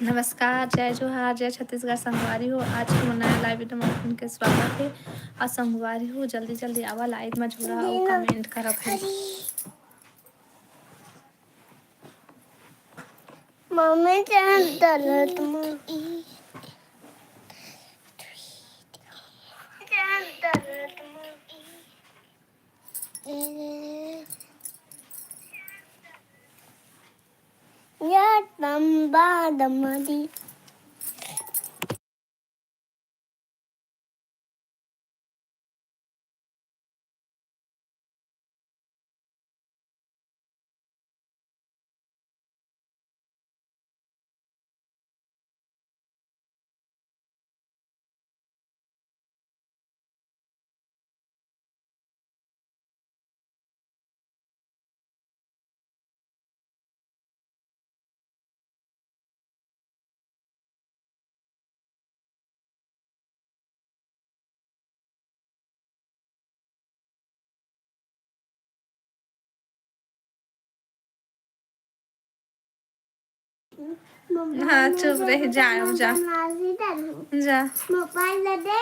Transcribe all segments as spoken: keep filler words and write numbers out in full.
नमस्कार, जय जोहार, जय छत्तीसगढ़ संगवारी हो। आज के मोर नया लाइव वीडियो में आप मन के स्वागत हे। अउ संगवारी हो, जल्दी जल्दी आवा लाइव में जुड़ा अउ कमेंट करत हे। मम्मी चांद दलत मम्मी। या तंबा दमदी। हाँ, चुप रही, जा, जा। मोबाइल दे दे।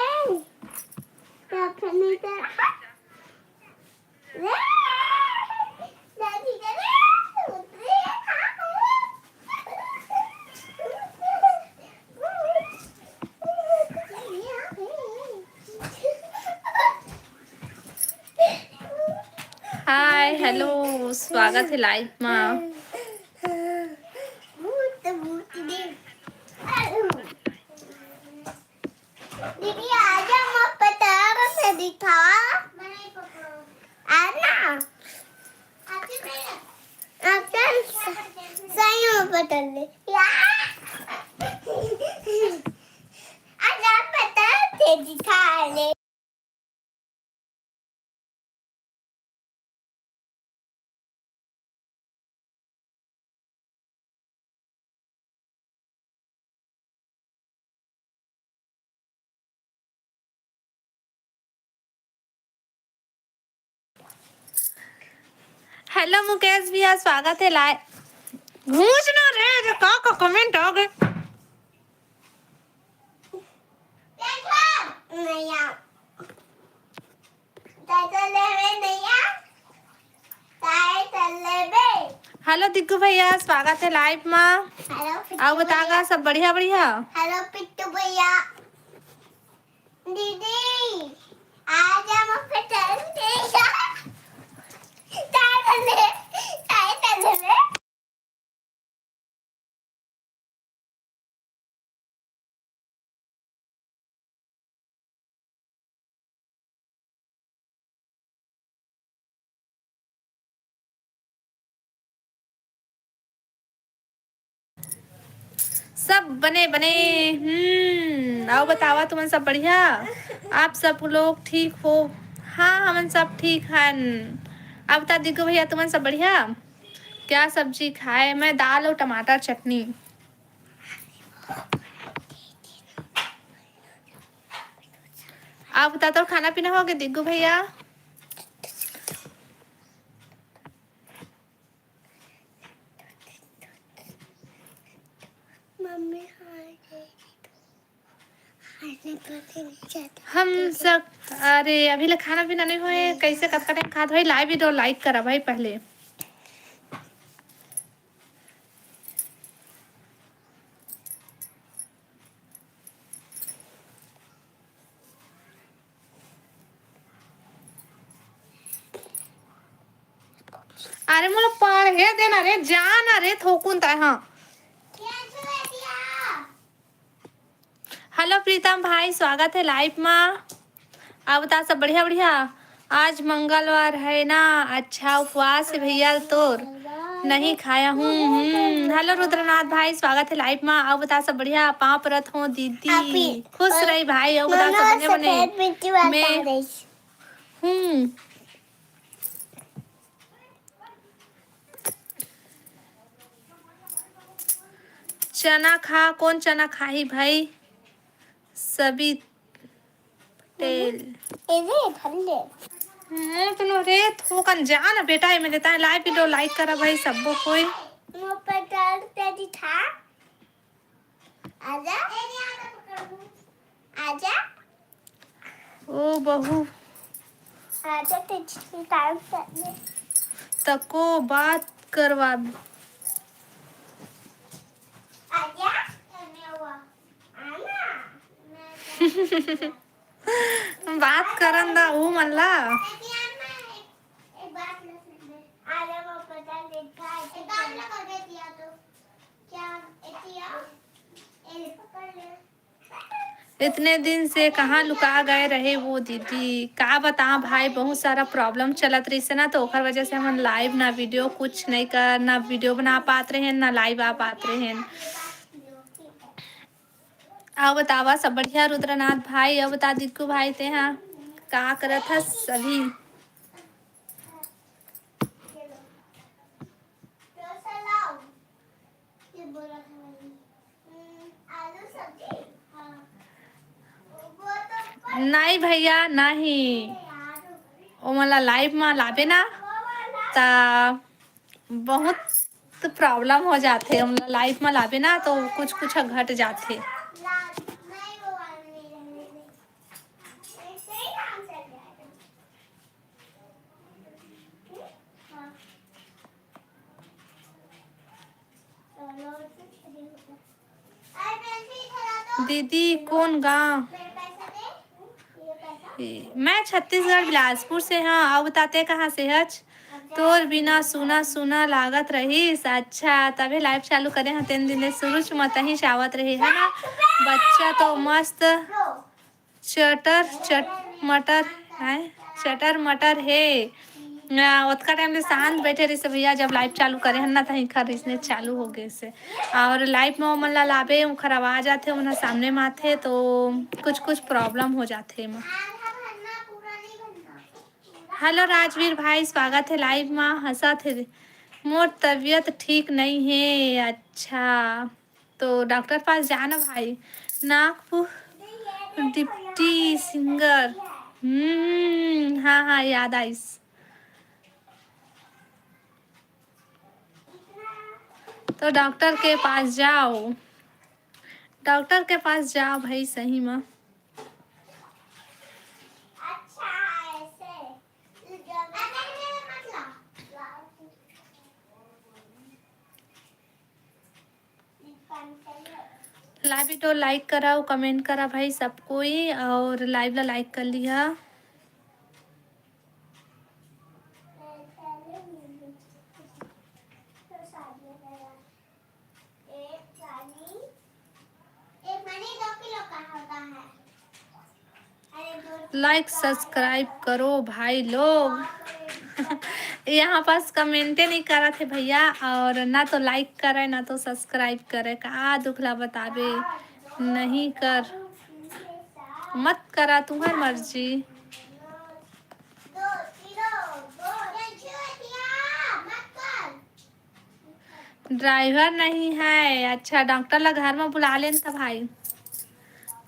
हाय, हेलो, स्वागत हे लाइव मा। दीदी, आजा, मैं पतंग से दिखावा। आना। अपन स-, सही में पतंग ले। या। आजा, पतंग से दिखा ले। हेलो मुकेश भैया, स्वागत हे लाइव। घूस ना रे, जो का का कमेंट आ गे। हेलो दिग्गू भैया, स्वागत हे लाइव मा। हेलो पिट्टू अउ बता भैया। गा, सब बढ़िया, बढ़िया? हेलो पिट्टू भैया। दीदी, आज हम अपन चल दे। तारे ले, तारे ले। सब बने बने। हम्म, अउ बतावा, तुमन सब बढ़िया? आप सब लोग ठीक हो? हाँ, हमन सब ठीक हन। अब बता दिग्गू भैया, तुमन सब बढ़िया? क्या सब्जी खाए? मैं दाल अउ टमाटर चटनी। आप बता, तोर खाना पीना हो गे दिग्गू भैया? मम्मी, हाँ, दे दे तो। हम सब, अरे, अभी ले खाना पीना नहीं होए, कैसे कतका टाइम खात होई? लाइव वीडियो लाइक करा भाई पहले। अरे मोला पढ़े दे ना रे, जा ना रे, थोकुन ताय, हाँ। हेलो प्रीतम भाई, स्वागत हे लाइव मा। अब बता, सब बढ़िया, बढ़िया? आज मंगलवार है ना, अच्छा उपवास है भैया तोर। नहीं खाया हूँ। हम्म, हेलो रुद्रनाथ भाई, स्वागत है लाइव मा। अउ बता, सब बढ़िया? पाँव परत हो दीदी। आप ही। खुश रही भाई। अउ बता, सब बने बने? सफेद मिट्टी वाला मैं हूँ। चना खा, कौन चना खाही भाई? सभी तेल। ए रे, ठंडे। हम्म, तुनो रे, थोकन जा ना बेटा, ये में देता है, लाइव वीडियो लाइक करा भाई, सबको कोई। मोर पर डाल तेरी था। आजा। आजा। ओ बहू। आजा, तेरी टाइम कर ले। तको बात करवा। आजा। बात करन दा ऊ मन ला। इतने दिन से कहाँ लुका गए रहे वो दीदी, का बताओ भाई, बहुत सारा प्रॉब्लम चलत रहिस ना, तो ओकर वजह से हमन लाइव ना वीडियो कुछ नहीं कर, ना वीडियो बना पात रहे, ना लाइव आ पात रहे। अउ बतावा, सब बढ़िया रुद्रनाथ भाई? अउ बता दिक्कू भाई, तेहा का करत हस अभी? नहीं भैया, नहीं। ओ मोला लाइव मा लाबे ना, त बहुत प्रॉब्लम हो जाथे। ओ मोला लाइव मा लाबे ना, तो कुछ कुछ घट जाथे। दीदी, कौन गांव? ए, मैं छत्तीसगढ़, बिलासपुर से हंव। अउ बता, तैं कहाँ से हच? तोर बिना सुना सुना लागत रहिस। अच्छा, तभे लाइव चालू करे हंव, तेन दिन ले सुरुच म तहीं से आवत रहे, है ना? बच्चा तो मस्त चटर चट-, मटर, हैं? चटर मटर हे। आ, ओतका टाइम ले शांत बैठे रहिस भैया, जब लाइव चालू करे हन ना, तहीं खर इसने चालू हो गए से। और लाइव में ओमन ला लाबे, ओखर आवाज आथे, ओमन ह सामने में आथे, तो कुछ कुछ प्रॉब्लम हो जाथे एमा। हेलो राजवीर भाई, स्वागत है लाइव मा। हंसत हे, मोर तबीयत ठीक नहीं है। अच्छा, तो डॉक्टर पास जाना भाई। Nagpur deputy singer. हम्म, हाँ हाँ, याद आइस। तो डॉक्टर के पास जाओ, डॉक्टर के पास जाओ भाई, सही में। लाइव वीडियो लाइक करा अउ कमेंट करा भाई सब कोई, और लाइव ला लाइक कर लिहा। लाइक सब्सक्राइब करो भाई लोग। यहाँ पास कमेंटे नहीं करत हे भैया, और ना तो लाइक करे, ना तो सब्सक्राइब करे। का दुख ला बताबे, नहीं कर, मत करा, तुम्हार मर्जी। ड्राइवर नहीं है। अच्छा, डॉक्टर ला घर में बुला लेन त भाई।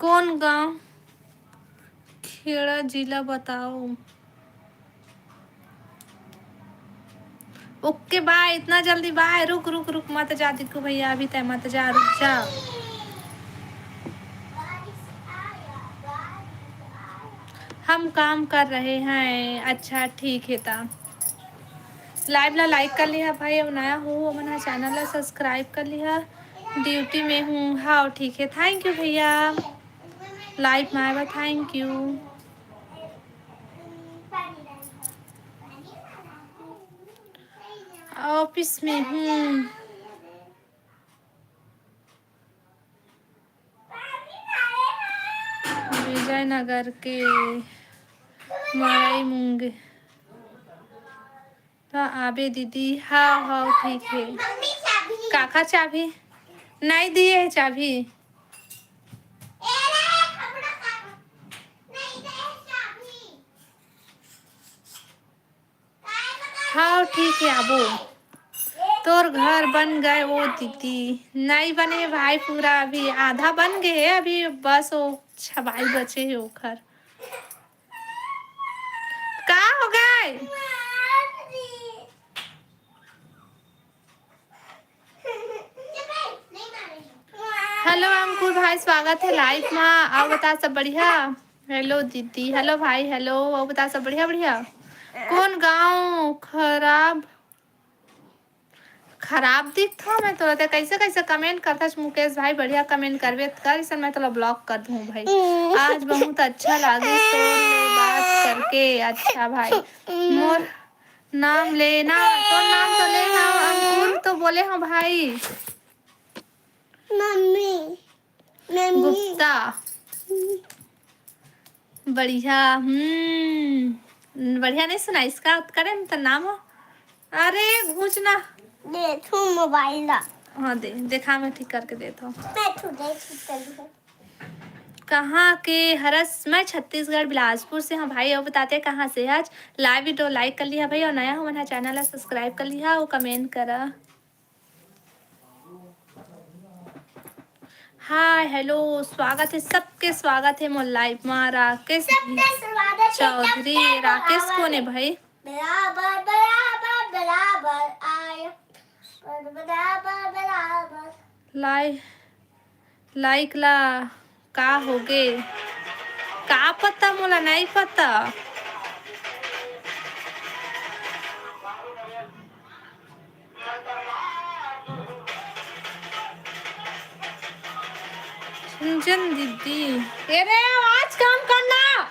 कौन गांव? खेड़ा जिला बताओ। ओके बाय, इतना जल्दी बाय? रुक रुक रुक, मत जा दिक्कू भैया, अभी तय मत जा, रुक जा। हम काम कर रहे हैं। अच्छा, ठीक है ता। लाइव ला लाइक कर लिहा भाई, अउ नया हो ओमन ह चैनल ला सब्सक्राइब कर लिहा। ड्यूटी में हूँ। हाँ, ठीक है, थैंक यू भैया। लाइव में आए बर थैंक यू। ऑफिस में हूँ। विजयनगर के मड़ई मूंगे। त आबे दीदी, हव, हव, ठीक हे। काखर चाभी? नइ दिए हे चाभी। हव, ठीक हे, आबो। तोर घर बन गए ओ दीदी। नइ बने हे भाई पूरा, अभी आधा बन गे हे, अभी बस ओ छबाई बचे हे ओखर। का हो गए? हेलो अंकुर भाई, स्वागत हे लाइव मा। अउ बता, सब बढ़िया? हेलो दीदी, हेलो भाई, हेलो। अउ बता, सब बढ़िया, बढ़िया? कोन गांव? खराब, खराब दिखथव मैं तोला। ते कैसे, कैसे कमेंट करथस मुकेश भाई? बढ़िया कमेंट करबे त कर, इसन मैं तोला ब्लॉक कर दूं भाई। आज बहुत अच्छा लागे तोर ले बात करके। अच्छा भाई, मोर नाम लेना, तोर नाम तो लेना, अंकुर तो बोले हंव भाई। Mummy, mummy. गुप्ता। बढ़िया, हम्म, बढ़िया नइ सुनाइस का? करे में त नाम हो। अरे, घूंचना। दे तू मोबाइल ला। हाँ, दे, देखा, मैं ठीक करके देत हंव। मैं तू दे, ठीक कर दूँ। कहाँ के हरस? मैं छत्तीसगढ़, बिलासपुर से हंव भाई। अउ बता ते कहाँ से हच? लाइव वीडियो लाइक कर लिहा भाई, अउ नया हो मन ह चैनल ला सब्सक्राइब कर लिहा अउ कमेंट करा। हाय, हेलो, स्वागत हे, सबके स्वागत हे मोर लाइव मा। राकेश सबके स्वागत हे, चौधरी, सबके राकेश बराबर कोन हे हे। भाई? बराबर, बराबर, बराबर आय। बराबर, बराबर। लाइ-, लाइक ला का होगे? का पता, मोला नइ पता। गुंजन दीदी, ए रे, आवाज कम करना।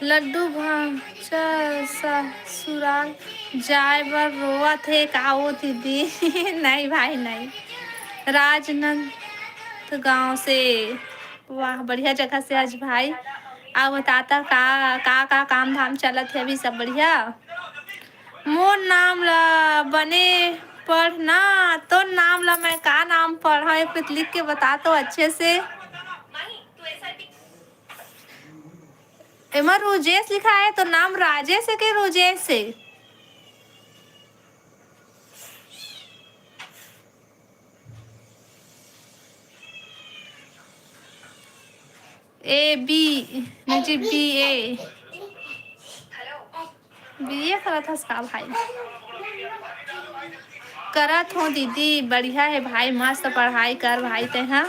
लड्डू भांचा ससुराल जाए बर रोवत हे का ओ दीदी? नहीं भाई, नहीं। राजनांदगांव से। वाह, बढ़िया जगह से हच भाई। अउ बता त का, का, का काम धाम चलत हे अभी, सब बढ़िया? मोर नाम ला बने पढ़ ना, तोर नाम ला मैं का नाम पढ़ंव, एक कुछ लिख के बता तो अच्छे से। एमा रोजेश लिखा है, तो नाम राजेश है के रोजेश है? ए बी, नहीं जी, बी ए। बी ए करत हस का भाई? करत हो दीदी, बढ़िया है भाई, मस्त पढ़ाई कर भाई तेहा।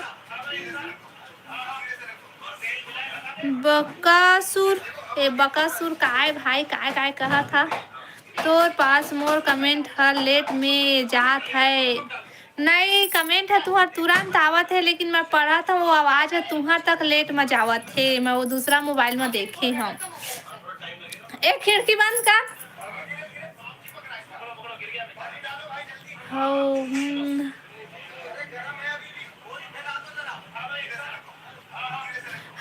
बकासुर, ए बकासुर, काय भाई, काय, काय कहत हा? तोर पास मोर कमेंट हर लेट में जात है। नहीं, कमेंट ह तुहर तुरंत आवत हे, लेकिन मैं पढ़त हंव, वो आवाज ह तुहर तक लेट म जावत हे। मैं वो दूसरा मोबाइल म देखे हंव। ए, खिड़की बंद कर। हव, हम्म।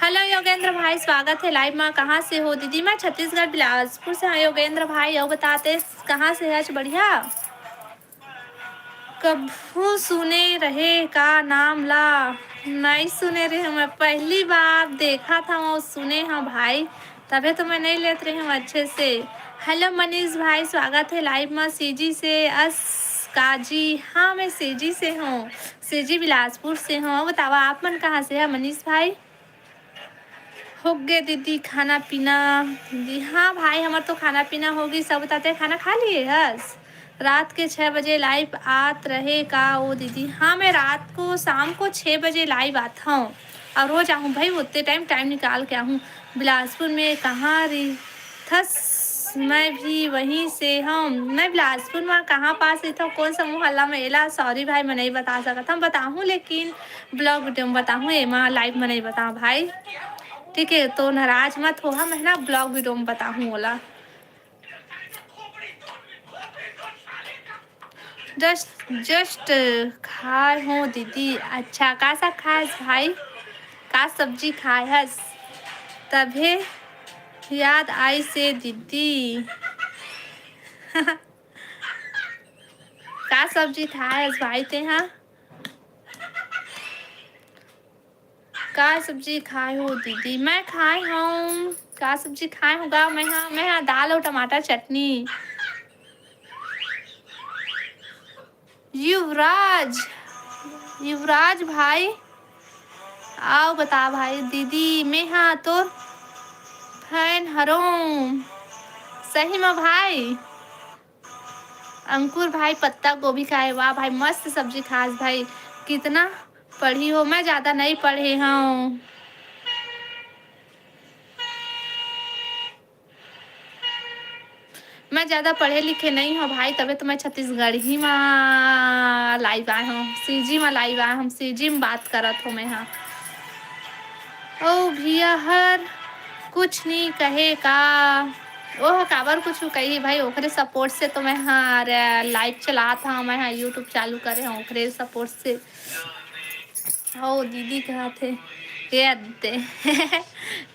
हेलो योगेंद्र भाई, स्वागत है लाइव मा। कहाँ से हो दीदी? मैं छत्तीसगढ़ बिलासपुर से हूँ योगेंद्र भाई। अउ बता ते कहाँ से हच? बढ़िया। कभू सुने रहे का नाम ला? नहीं सुने रहे, मैं पहली बार देखा था, वो सुने हाँ भाई, तभे तो मैं नहीं लेत रहे हूँ अच्छे से। हेलो मनीष भाई, स्वागत है लाइव मा। सीजी से अस काजी? हाँ, मैं सीजी से हूँ, सीजी बिलासपुर से हूँ। बतावा, आप मन कहाँ से है मनीष भाई? हो गे दीदी खाना पीना? दीदी, हाँ भाई, हमर तो खाना पीना हो गई। सब बताते, खाना खा लिए हस? रात के छः बजे लाइव आत रहे का ओ दीदी? हाँ, मैं रात को, शाम को छः बजे लाइव आत हूँ और रोज आहूँ भाई, उतने टाइम, टाइम निकाल के आहूँ। बिलासपुर में कहाँ रही थस? मैं भी वहीं से हूँ। मैं बिलासपुर में कहाँ पास रही था, कौन सा मोहल्ला में? एला सॉरी भाई, मैं नहीं बता सकत। हम बताहूँ, लेकिन ब्लॉग वीडियो में बताहूँ, एमा लाइव में नहीं बताऊँ भाई। ठीक है, तो नाराज मत हो, हम है ना ब्लॉग वीडियो में बताहूँ ओला। Just, just खाए हो दीदी। अच्छा, का साग खाए हस भाई? का सब्जी खाए हस? तभे याद आई से दीदी। का सब्जी खाए हस भाई तेहा? का सब्जी खाए हो दीदी? मैं खाए हूँ। का सब्जी खाए हो गा? मैं हा, मैं हा दाल और टमाटर चटनी। युवराज, युवराज भाई, आओ बता भाई। दीदी, मैं हा तोर fan हरों। सही में भाई। अंकुर भाई पत्ता गोभी खाए। वाह भाई, मस्त सब्जी खास भाई। कितना पढ़ी हो? मैं ज्यादा नहीं पढ़े हूँ। मैं ज्यादा पढ़े लिखे नहीं हूँ भाई, तबे तो मैं छत्तीसगढ़ी मा live आए हूँ, सीजी मा live आए हूँ, सीजी में बात करत हूँ मैं। हाँ, ओ भैया हर कुछ नहीं कहे का। ओह काबर कुछ कही भाई, ओकरे support से तो मैं हाँ live चलात हूँ, मैं हाँ YouTube चालू करे हूँ ओकरे support से। हो दीदी कहत हे, ये अद्दे।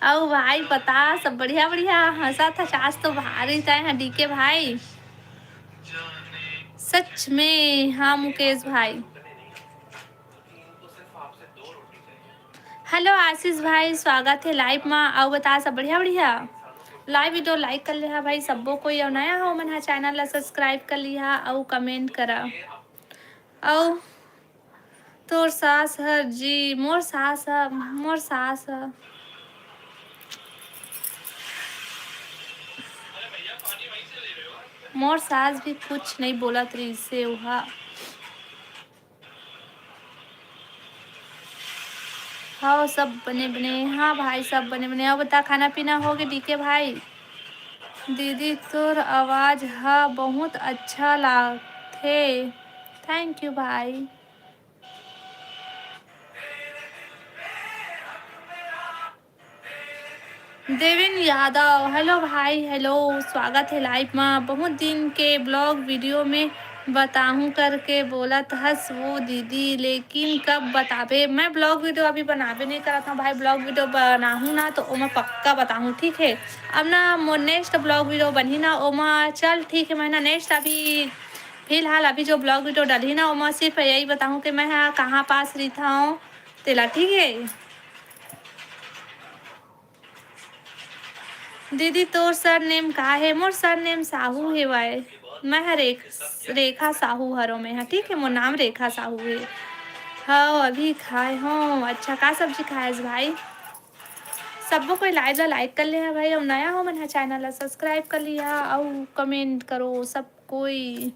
अउ भाई बता, सब बढ़िया बढ़िया? हंसा था आज तो भारी जाए हैं डीके भाई। सच में हाँ मुकेश भाई। हेलो आशीष भाई, स्वागत है live मा। अउ बता, सब बढ़िया बढ़िया? Live video like कर लिहा भाई सब्बो कोई, अउ नया हो मन हा channel ला subscribe कर लिहा अउ comment करा। अउ तोर सास हर जी, मोर सास ह, मोर सास ह, मोर सास भी कुछ नहीं बोलत रहिस हे उहा। हाँ, सब बने बने। हाँ भाई, सब बने बने। अउ बता, खाना पीना हो गे डीके भाई? दीदी, तोर आवाज ह बहुत अच्छा लागथे। Thank you भाई। देविन यादव, हेलो भाई, हेलो, स्वागत है live मा। बहुत दिन के blog video में बताहूँ करके बोलत हस वो दीदी, लेकिन कब बताबे? मैं blog video अभी बनाबे नहीं करत हूँ भाई, blog video बनाहूँ ना तो ओमा पक्का बताहूँ, ठीक है? अब ना मोर next blog video बनही ना ओमा, चल ठीक है, मैं ना next अभी फिलहाल अभी जो blog video डलही ना ओमा सिर्फ यही बताहूँ कि मैं हा कहाँ पास रहिथव तेला, ठीक है? दीदी, तोर surname का हे? मोर surname साहू हेवय। मैं ह रेख-, रेखा साहू हरो मैं ह, ठीक है? मोर नाम रेखा साहू हे। हव, अभी खाए हो। अच्छा, का सब्जी खाए हस भाई? सब्बो कोई live ला like कर ले हा भाई, अउ नया हो मन हा channel ला subscribe कर लिहा अउ comment करो सब कोई।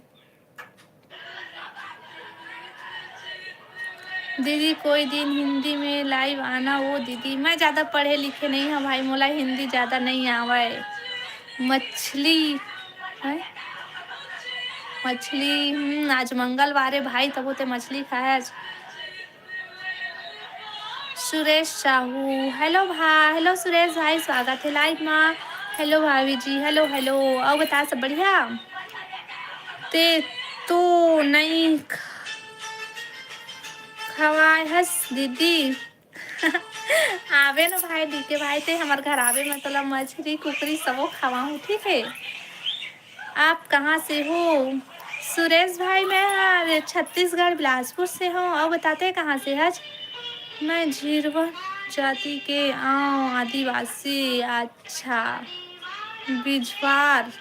दीदी, कोई दिन हिंदी में live आना ओ दीदी। मैं ज्यादा पढ़े लिखे नहीं हूँ भाई, मोला हिंदी ज्यादा नहीं आवय। मछली, हैं? मछली, हम्म, आज मंगलवार है भाई, तबो ते मछली खाए आज। सुरेश साहू, हेलो भा-, हेलो सुरेश भाई, स्वागत है live मा। हेलो भाभी जी, हेलो, हेलो। अउ बता, सब बढ़िया? ते तो नई ख-, खवाए हस दीदी। आबे न भाई, डीके भाई, ते हमर घर आबे, मैं तोला मछरी, कुकरी सबो खवाहूँ, ठीक है? आप कहाँ से हो? सुरेश भाई, मैं ह छत्तीसगढ़ बिलासपुर से हूँ। अउ बताते कहाँ से हच? मैं झिरवा जाति के आंव आदिवासी। अच्छा, बिजवार।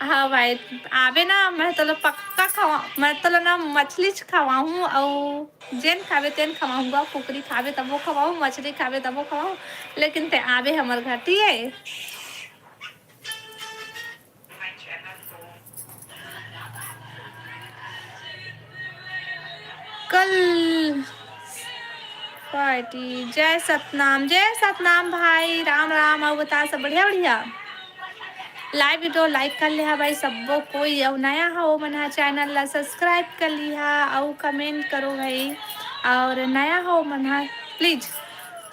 हाँ भाई, आबे ना, मैं तोला पक्का खवा, मैं तोला ना मछलीच खवाहूँ, अउ जेन खाबे तेन खवाहूँ गा। कुकरी खाबे तबो खवाहूँ, मछली खाबे तबो खवाहूँ, लेकिन ते आबे हमर घर, ठीक है? कल पार्टी। जय सतनाम, जय सतनाम भाई, राम राम। अउ बता, सब बढ़िया, बढ़िया? Live video like कर लिहा भाई सब्बो कोई, अउ नया हा ओ मन हा channel ला subscribe कर लिहा अउ comment करो भाई, अउ नया हा ओ मन हा please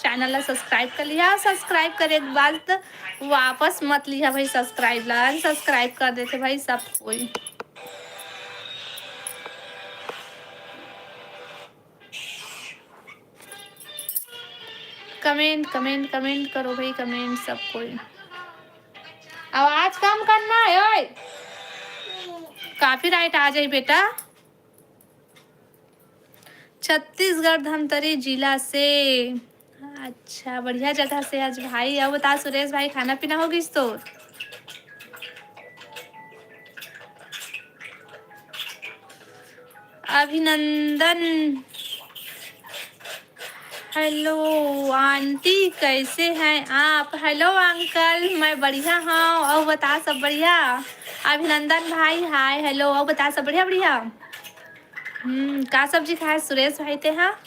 channel ला subscribe कर लिहा, और subscribe करे के बाद वापस मत लिहा भाई subscribe ला, unsubscribe कर देथे भाई सब कोई। Comment, comment, comment करो भाई, comment सब कोई। आवाज कम करना है ओए, copyright आ जाई बेटा। छत्तीसगढ़ धमतरी जिला से। अच्छा, बढ़िया जगह से आज भाई। अब बता सुरेश भाई, खाना पीना हो गइस तोर? अभिनंदन। Hello aunty, कैसे हैं आप? Hello uncle, मैं बढ़िया हूँ। और बता सब बढ़िया? अभिनंदन भाई hi, hello। और बता सब बढ़िया? बढ़िया। हम्म, का सब्जी खाए सुरेश भाई ते? हाँ,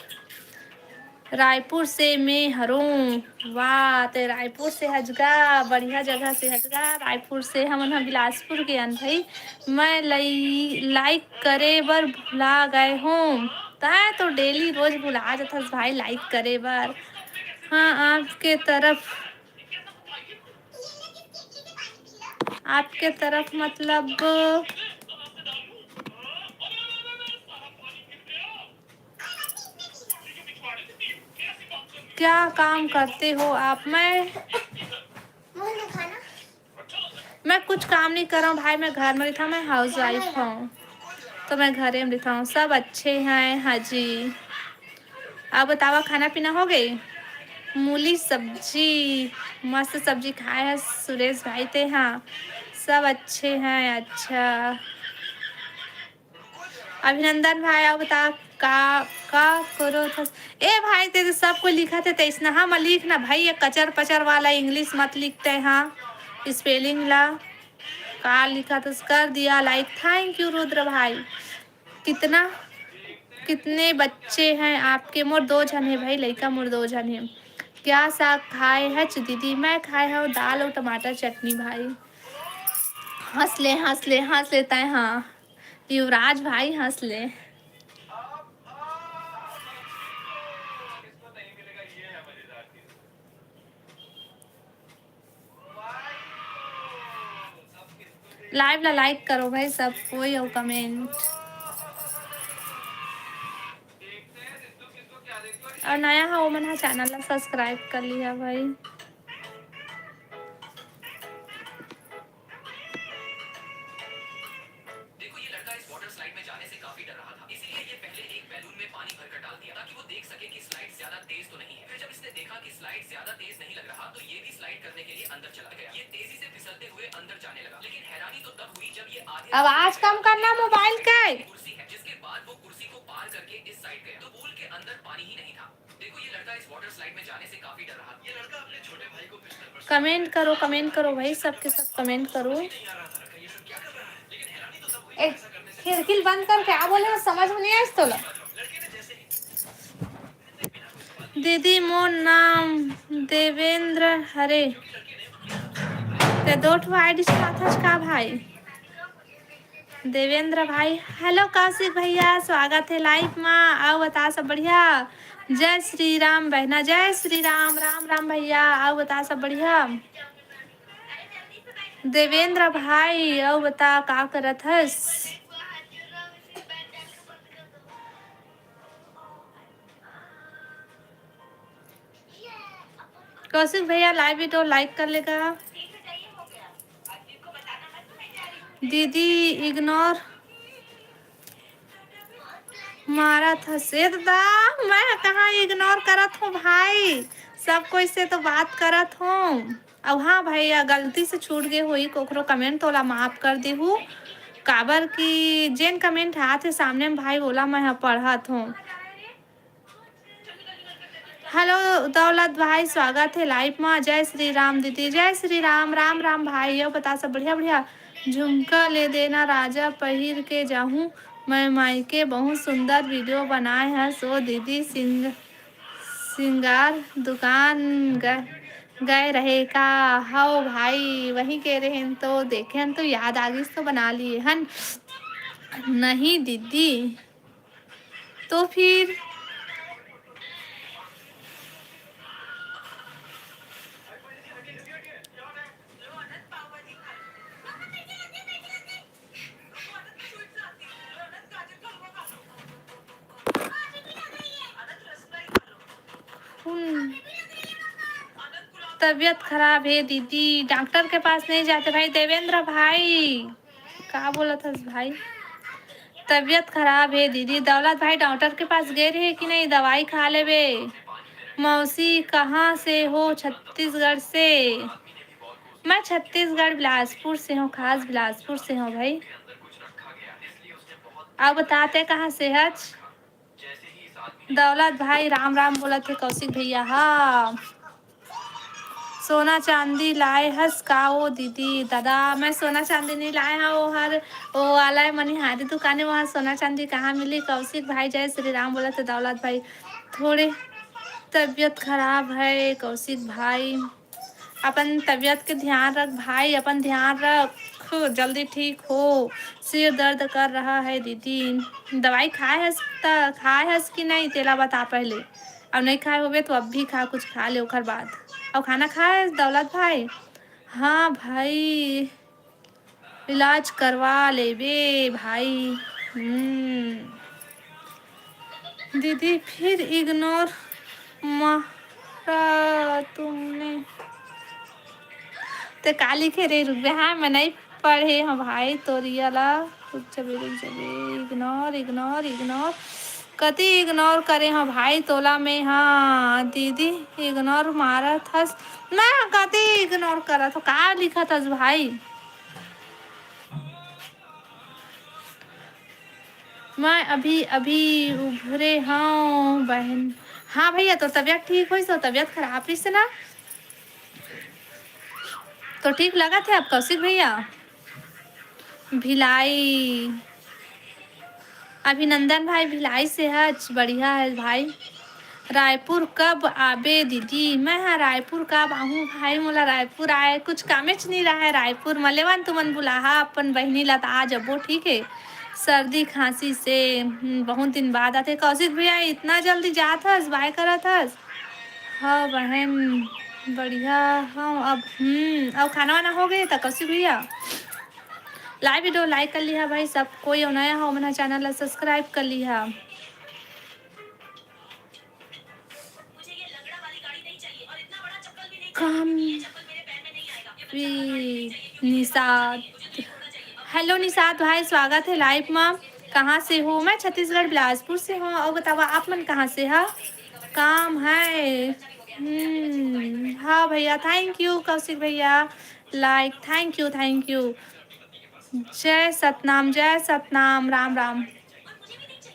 रायपुर से मैं हरों। वाह, ते रायपुर से हजगा, बढ़िया जगह से हजगा। रायपुर से हमन ह बिलासपुर के अन भाई। मैं लई-, like करे बर भुला गए हों। तैं तो daily रोज भुला जाथस भाई like करे बर। हाँ, आपके तरफ, आपके तरफ मतलब क्या काम करते हो आप? मैं, मैं कुछ काम नहीं कर रहा हूँ भाई, मैं घर में रहिथौं, मैं house wife हूँ, तो मैं घरे में रहिथौं। सब अच्छे हैं, हाँ जी। आप बतावा, खाना पीना हो गई? मूली सब्जी, मस्त सब्जी खाए है सुरेश भाई ते। हाँ, सब अच्छे हैं। अच्छा, अभिनंदन भाई, अब बता का, का करो था? ए भाई, ते तो सब कोई लिखा थे, तैसना हाँ मैं लिख ना भाई, ये कचर पचर वाला English मत लिखते हाँ, spelling ला का लिखा था, कर दिया like। Thank you रुद्र भाई। कितना, कितने बच्चे हैं आपके? मोर दो झन है भाई, लइका मोर दो झन है। क्या साग खाए हच दीदी? मैं खाए हूँ दाल और टमाटर चटनी भाई। हंस ले, हंस ले, हंस लेता है। हाँ, युवराज भाई हंस ले। Live ला like करो भाई सब कोई और comment। और नया हो ओमन हा channel ला subscribe कर लिया भाई। देखो, ये लड़का इस वाटर स्लाइड में जाने से काफी डर रहा था, इसीलिए ये पहले एक बैलून में पानी भरकर डाल दिया ताकि वो देख सके कि स्लाइड ज्यादा तेज तो नहीं है। फिर जब इसने देखा कि स्लाइड ज्यादा तेज नहीं लग रहा, तो ये भी स्लाइड करने के लिए अंदर चला गया। ये तेजी से फिसलते हुए अंदर जाने लगा, लेकिन हैरानी तो तब हुई जब ये आधे आवाज कम करना मोबाइल के। कुर्सी है, जिसके बाद वो कुर्सी को पार करके इस साइड गया, तो पूल के अंदर पानी ही नहीं था। देखो, ये लड़का इस वाटर स्लाइड में जाने से काफी डर रहा था। ये लड़का अपने छोटे भाई को बिस्तर पर comment करो, comment करो भाई, सबके सब comment करो। ए, खिड़की बंद कर, क्या बोले, समझ में नहीं आइस तोला। दीदी, मोर नाम देवेंद्र हरे। ते दो ठो ID चलाथस का भाई? देवेंद्र भाई, hello कौशिक भैया, स्वागत है live मा। अउ बता सब बढ़िया? जय श्री राम बहना, जय श्री राम। राम राम भैया, अउ बता सब बढ़िया? देवेंद्र भाई, अउ बता का करत हस? कौशिक भैया live video like कर लेगा। दीदी ignore मारत हस। ए दादा, मैं कहाँ ignore करत हूँ भाई, सब कोई से तो बात करत हूँ। अब हाँ भाई, या गलती से छूट गए होई कोकरो comment, तोला माफ कर देहू, काबर कि जेन comment आत हे सामने में भाई, ओला मैं ह पढ़त हूँ। Hello दौलत भाई, स्वागत है live मा। जय श्री राम दीदी, जय श्री राम। राम राम भाई, यो बता सब बढ़िया बढ़िया। झुमका ले देना राजा, पहिर के जाहूँ मैं मायके। बहुत सुंदर video बनाए हस ओ दीदी। सिंग-, सिंगार दुकान ग-, गए रहे का? हव भाई, वहीं के रहेन तो देखेन तो याद आ गिस तो बना लिए हन। नहीं दीदी, तो फिर तबीयत खराब हे दीदी, डॉक्टर के पास नहीं जाते भाई। देवेंद्र भाई, का बोलत हस भाई? तबीयत खराब हे दीदी। दौलत भाई, डॉक्टर के पास गए रहे कि नहीं? दवाई खा लेबे। मौसी, कहाँ से हो? छत्तीसगढ़ से। मैं छत्तीसगढ़ बिलासपुर से हूँ, खास बिलासपुर से हूँ भाई। अब बताते कहाँ से हच? दौलत भाई राम राम बोलत हे कौशिक भैया। हाँ, सोना चांदी लाए हस का ओ दीदी? दादा, मैं सोना चांदी नहीं लाए हूँ, वो हर वो वाला है मनिहारी दुकान है, वहाँ सोना चांदी कहाँ मिली? कौशिक भाई जय श्री राम बोलत हे दौलत भाई। थोड़े तबीयत खराब है कौशिक भाई, अपन तबीयत के ध्यान रख भाई, अपन ध्यान रख, जल्दी ठीक हो। सिर दर्द कर रहा है दीदी। दवाई खाए हस त, खाए हस कि नहीं, तेला बता पहले। और नहीं खाए होबे तो अब भी खा, कुछ खा ले ओकर बाद। और खाना खाए हस दौलत भाई? हाँ भाई, इलाज करवा लेबे भाई। हम्म। दीदी फिर इग्नोर मारा तुमने। ते का लिखे रे? रुक बे, हाँ, मैं नहीं पढ़े हूँ भाई तोरिया ला। रुक जबे, रुक जबे, इग्नोर, इग्नोर, इग्नोर। कति इग्नोर करे हूँ भाई तोला मैं? हाँ दीदी, इग्नोर मारत हस। मैं कति इग्नोर करत हूँ, का लिखत हस भाई? मैं अभी अभी उभरे हूँ बहन। हाँ भैया, तो तबीयत ठीक होइस, तो तबीयत खराब रहिस ना, तो ठीक लगत हे अब कौशिक भैया? भिलाई, अभिनंदन भाई, भिलाई से हच, बढ़िया है भाई। रायपुर कब आबे दीदी? मैं हा रायपुर कब आहूँ भाई? मोला रायपुर आए कुछ कामेच नहीं रहा है रायपुर म। लेवन तुमन बुलाहा अपन बहिनी ला त आ जबो, ठीक है। सर्दी खांसी से, हम्म, बहुत दिन बाद आते। कौशिक भैया, इतना जल्दी जात हस, बाय करत हस? हाँ बहन, बढ़िया। हाँ, अब, हम्म, अब खाना वाना हो गए त कौशिक भैया? लाइव वीडियो लाइक कर लिहा भाई सब कोई, और नया हो मना चैनल ला सब्सक्राइब कर लिहा। काम भी निषाद। हेलो निषाद भाई, स्वागत है लाइव में। कहाँ से हो? मैं छत्तीसगढ़ बिलासपुर से हूँ। और बतावा आप मन कहाँ से हा? काम है। हम्म, हाँ भैया, थैंक यू कौशिक भैया। लाइक, थैंक यू, थैंक यू। जय सतनाम, जय सतनाम, राम राम।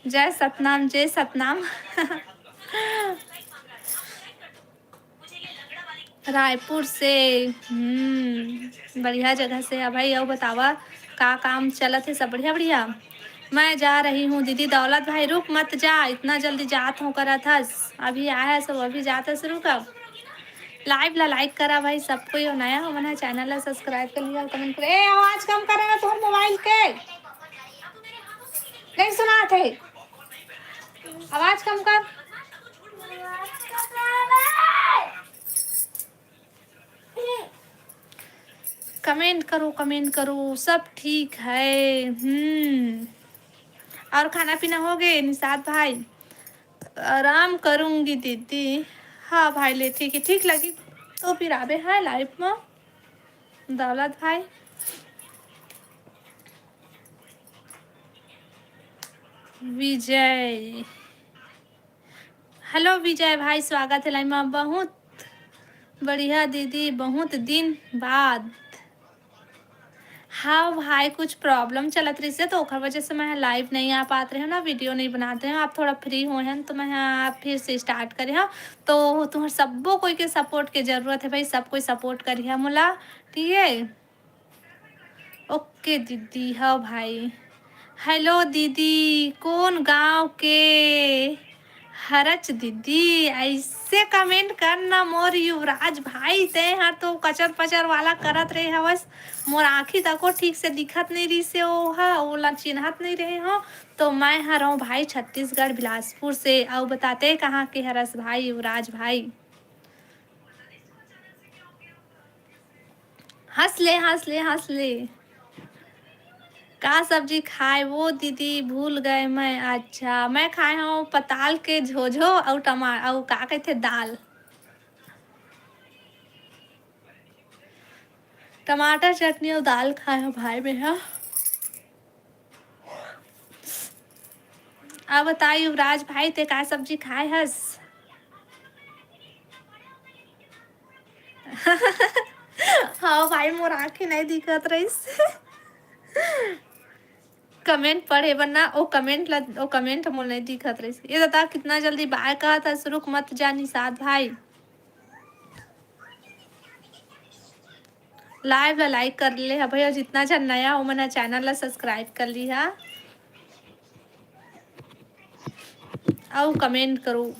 जय सतनाम, जय सतनाम। रायपुर से। हम्म, बढ़िया जगह से है भाई। अउ बतावा, का काम चलत है? सब बढ़िया, बढ़िया। मैं जा रही हूँ दीदी। दौलत भाई, रुक मत जा, इतना जल्दी जात हूँ करत हस, अभी आया है सब, अभी जात है शुरू कर। लाइव ला लाइक करा भाई सब कोई, और नया हो मन है चैनल ला सब्सक्राइब कर लिया, कमेंट कर। ए, आवाज कम करे ना तोहर मोबाइल के, नहीं सुनात है, आवाज कम कर। कमेंट करो, कमेंट करो, सब ठीक है। हम्म, और खाना पीना हो गए निषाद भाई? आराम करूंगी दीदी। हाँ भाई, ले ठीक है, ठीक लगी तो फिर आबे है लाइव में दौलत भाई। विजय, हेलो विजय भाई, स्वागत है लाइव में। बहुत बढ़िया दीदी, बहुत दिन बाद। हाँ भाई, कुछ प्रॉब्लम चलत रहिस हे, तो ओखर वजह से मैं लाइव नहीं आ पात रहे हो ना, वीडियो नहीं बनाते हैं। आप थोड़ा फ्री हुए हैं तो मैं आप फिर से स्टार्ट करे हूँ। तो तुम्हार सब्बो कोई के सपोर्ट के जरूरत है भाई, सब कोई सपोर्ट करिए मोला, ठीक है? ओके दीदी, हाँ भाई। हेलो दीदी, कौन गांव के हरच दीदी? ऐसे कमेंट करना मोर युवराज भाई, ते हर तो कचर पचर वाला करत रहे हवस। मोर आँखी तको ठीक से दिखत नहीं रहिस हे, ओहा ओला चिन्हत नहीं रहे हो। तो मैं हर हूँ भाई छत्तीसगढ़ बिलासपुर से। अउ बताते कहाँ के हरस भाई युवराज भाई? हंस ले, हंस ले, हंस ले। का सब्जी खाए वो दीदी, भूल गए मैं। अच्छा, मैं खाए हूँ पताल के झोझो अउ टमा-, अउ का कहते दाल। टमाटर चटनी अउ दाल खाए हो भाई मैं हा। अब बता युवराज भाई, ते का सब्जी खाए हस? हाँ भाई, मोर आँखी नहीं दिखत रहिस। कमेंट पढ़े बर ना, ओ कमेंट ला, ओ कमेंट मोर नहीं दिखत रहिस। ये बता कितना जल्दी बाय कहत हस, रुक मत जा निषाद भाई। लाइव ला लाइक कर ले हा भैया, जितना झन नया हो मन हा चैनल ला सब्सक्राइब कर ली हा। अउ कमेंट करो।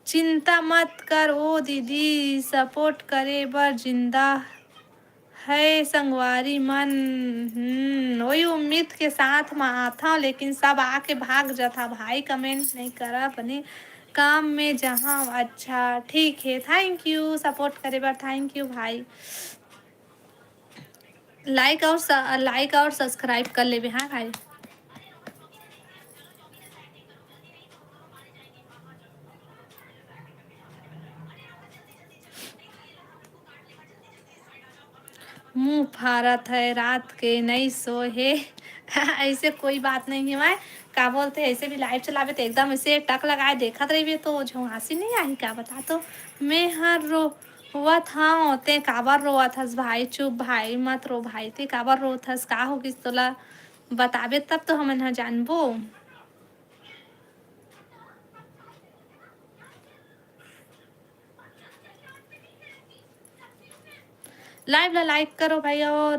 चिंता मत कर ओ दीदी, सपोर्ट करे बर जिंदा है संगवारी मन। हम्म, वही उम्मीद के साथ म आथा, लेकिन सब आके भाग जाथा भाई, कमेंट नहीं करा अपने काम में जहाँ। अच्छा ठीक है, थैंक यू सपोर्ट करे बर, थैंक यू भाई। लाइक और लाइक और सब्सक्राइब कर लेबे हाँ भाई। मुंह फारत है रात के नहीं सोए हे। ऐसे कोई बात नहीं है भाई, का बोलते हैं, ऐसे भी लाइव चलावे तो एकदम ऐसे टक लगाए देखत रहिबे तो झोंहासी नहीं आही का बता। तो मैं हर रोवत हव, ते काबर रोवत हस भाई? चुप भाई, मत रो भाई, ते काबर रोवत हस? का हो गिस तोला? बताबे तब तो हमन ह जानबो। लाइव ला लाइक करो भाई, और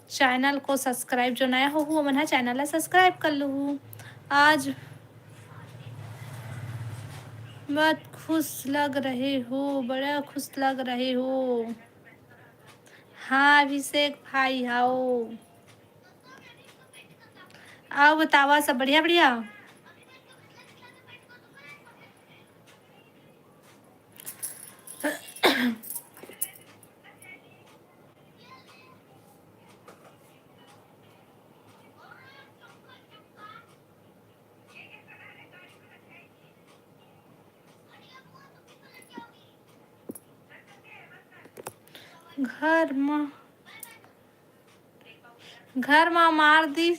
चैनल को सब्सक्राइब, जो नया हो वो मन चैनल ला सब्सक्राइब कर लो। आज बहुत खुश लग रहे हो, बड़ा खुश लग रहे हो। हाँ अभिषेक भाई, आओ। अउ बतावा, सब बढ़िया बढ़िया? घर म घर मा मार दी।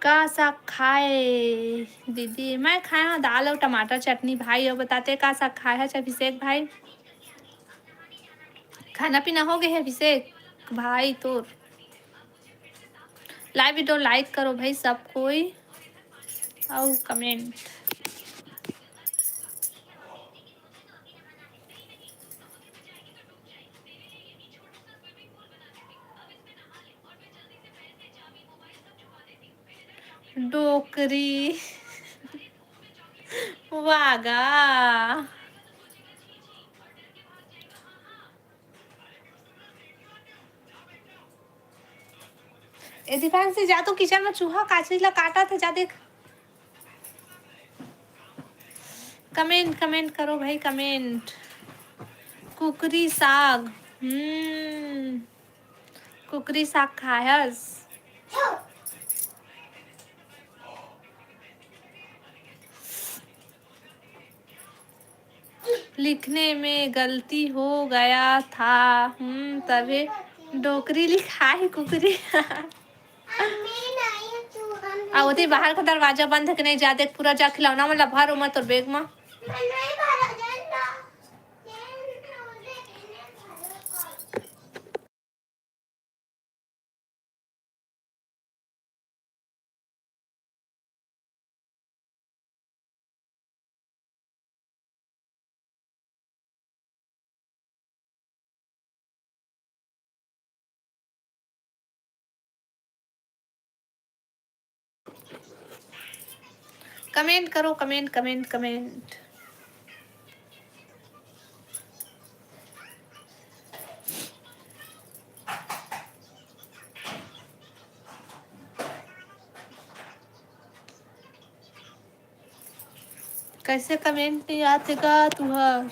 का साग खाए दीदी? मैं खाए हूँ दाल और टमाटर चटनी भाई। और बताते का साग खाए है अभिषेक भाई? खाना पीना हो गए है अभिषेक भाई तोर? लाइव वीडियो लाइक करो भाई सब कोई, और कमेंट। डोकरी। वागा। ए दीपांशी, जा तो किचन में चूहा काचरी ला काटा थे, जा देख। कमेंट, कमेंट करो भाई, कमेंट। कुकरी साग, हम्म, कुकरी साग खायस। लिखने में गलती हो गया था। हम्म, तभी डोकरी लिखा है, कुकरी। आ, ओती बाहर का दरवाजा बंद है कि नहीं? जा देख, पूरा जा खिलौना मन ला भर ओमा तोर बैग मा। कमेंट करो, कमेंट, कमेंट, कमेंट। कैसे कमेंट नहीं आते का तुहर?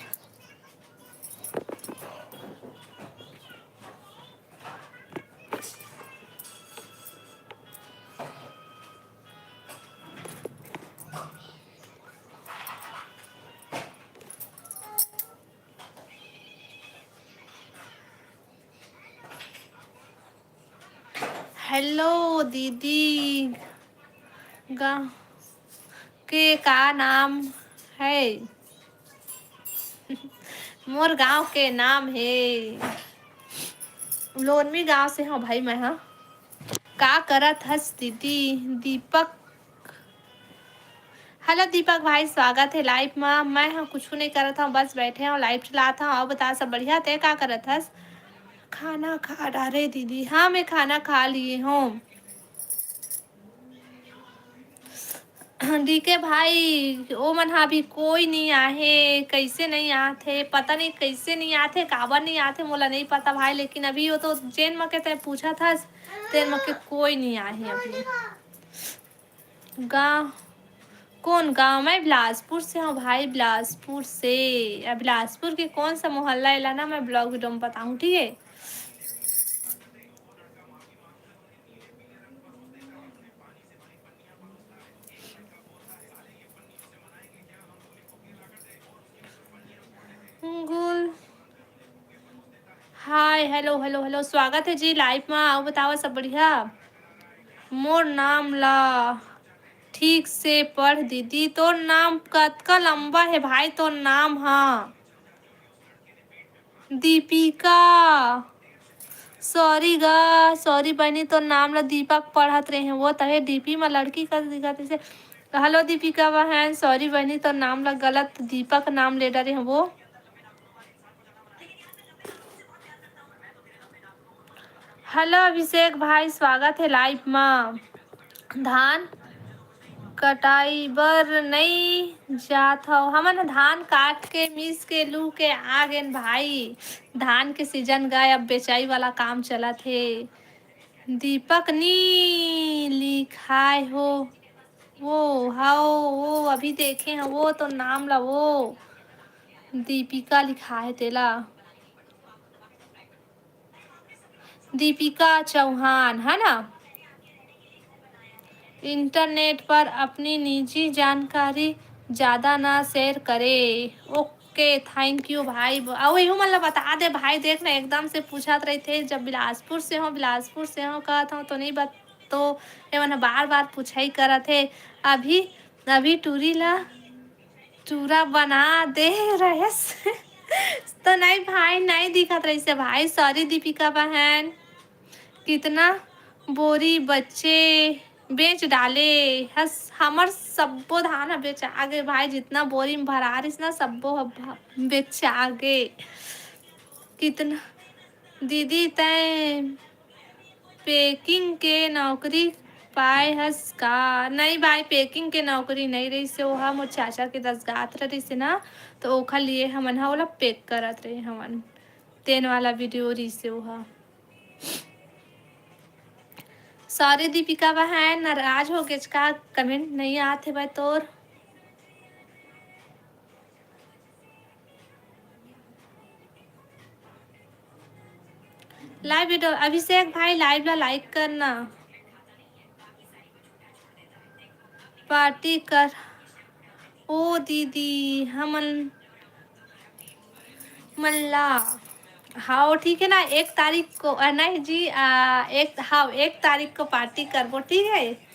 हेलो दीदी, गाँव के का नाम है? मोर गाँव के नाम है, लोनमी गाँव से हूँ भाई मैं। हाँ, का करत हस दीदी? दीपक। हेलो दीपक भाई, स्वागत है लाइव में। मैं हाँ कुछ नहीं करत हूँ, बस बैठे हूँ, लाइव चलात हूँ। और बता, सब बढ़िया? ते का करत हस? खाना खा डारे दीदी। हाँ, मैं खाना खा लिए हूँ। डीके भाई, ओ मन हा अभी कोई नहीं आहे, कैसे नहीं आथे, पता नहीं कैसे नहीं आथे, काबर नहीं आथे, मोला नहीं पता भाई। लेकिन अभी वो तो जेन मके तय पूछा था, तेन मके कोई नहीं आहे अभी। गाँव, कौन गाँव? मैं बिलासपुर से हूँ भाई, बिलासपुर से। अब बिलासपुर के कौन सा मोहल्ला, एला ना मैं ब्लॉग वीडियो में बताऊँ, ठीक है? गुल। हाय, हेलो, हेलो, हेलो, स्वागत है जी लाइव में। आओ, बताओ, सब बढ़िया? मोर नाम ला ठीक से पढ़ दीदी। तोर नाम कतका लंबा है भाई, तोर नाम? हाँ, दीपिका। सॉरी गा, सॉरी बहनी, तोर नाम ला दीपक पढ़त रहे हैं वो, तहे डीपी में लड़की का दिखत से। हेलो दीपिका बहन, सॉरी बहनी, तोर नाम ला गलत दीपक नाम ले डरे हैं वो। हेलो अभिषेक भाई, स्वागत है लाइव मा। धान कटाई बर नई जात हव? हमन धान काट के, मीस के, लू के आ गेन भाई। धान के सीजन गए, अब बेचाई वाला काम चलत हे। दीपक नी लिखाए हो वो? हव, वो अभी देखे हैं, वो तो नाम ला वो दीपिका लिखा है तेला। दीपिका चौहान, है ना? इंटरनेट पर अपनी निजी जानकारी ज़्यादा ना शेयर करे। ओके, थैंक यू भाई। अउ एहू मन ला बता दे भाई, देख ना, एकदम से पूछत रहिथे, जब बिलासपुर से हो, बिलासपुर से हो कहत हो तो नहीं बत-, तो एमन ह बार बार पूछई करत हे। अभी, अभी टूरी ला चूरा बना दे रहेस। तो नहीं भाई, नहीं दिखत रहिसे भाई, सॉरी दीपिका बहन। कितना बोरी बच्चे बेच डाले हस, हमर सब्बो धान ह बेचा गे भाई, जितना बोरी में भरा रिस ना, सब्बो ह भ-, बेचा गे। कितना दीदी तय packing के नौकरी पाए हस का? नहीं भाई, packing के नौकरी नहीं रहिसे, ओहा मोर चाचा के दसगात्र रहिसे ना, तो ओखर लिए हमन ह ओला pack करत रहे हमन, तेन वाला वीडियो रहिसे ओहा। सॉरी दीपिका बहन, नाराज हो गेच का? कमेंट नहीं आत हे भाई तोर। लाइव वीडियो, अभिषेक भाई, लाइव ला लाइक करना, पार्टी कर। ओ दीदी, हमन मन ला, हाँ ठीक है ना, एक तारीख को, अ, नहीं जी, आ, एक, हाँ, एक तारीख को पार्टी करबो, ठीक है।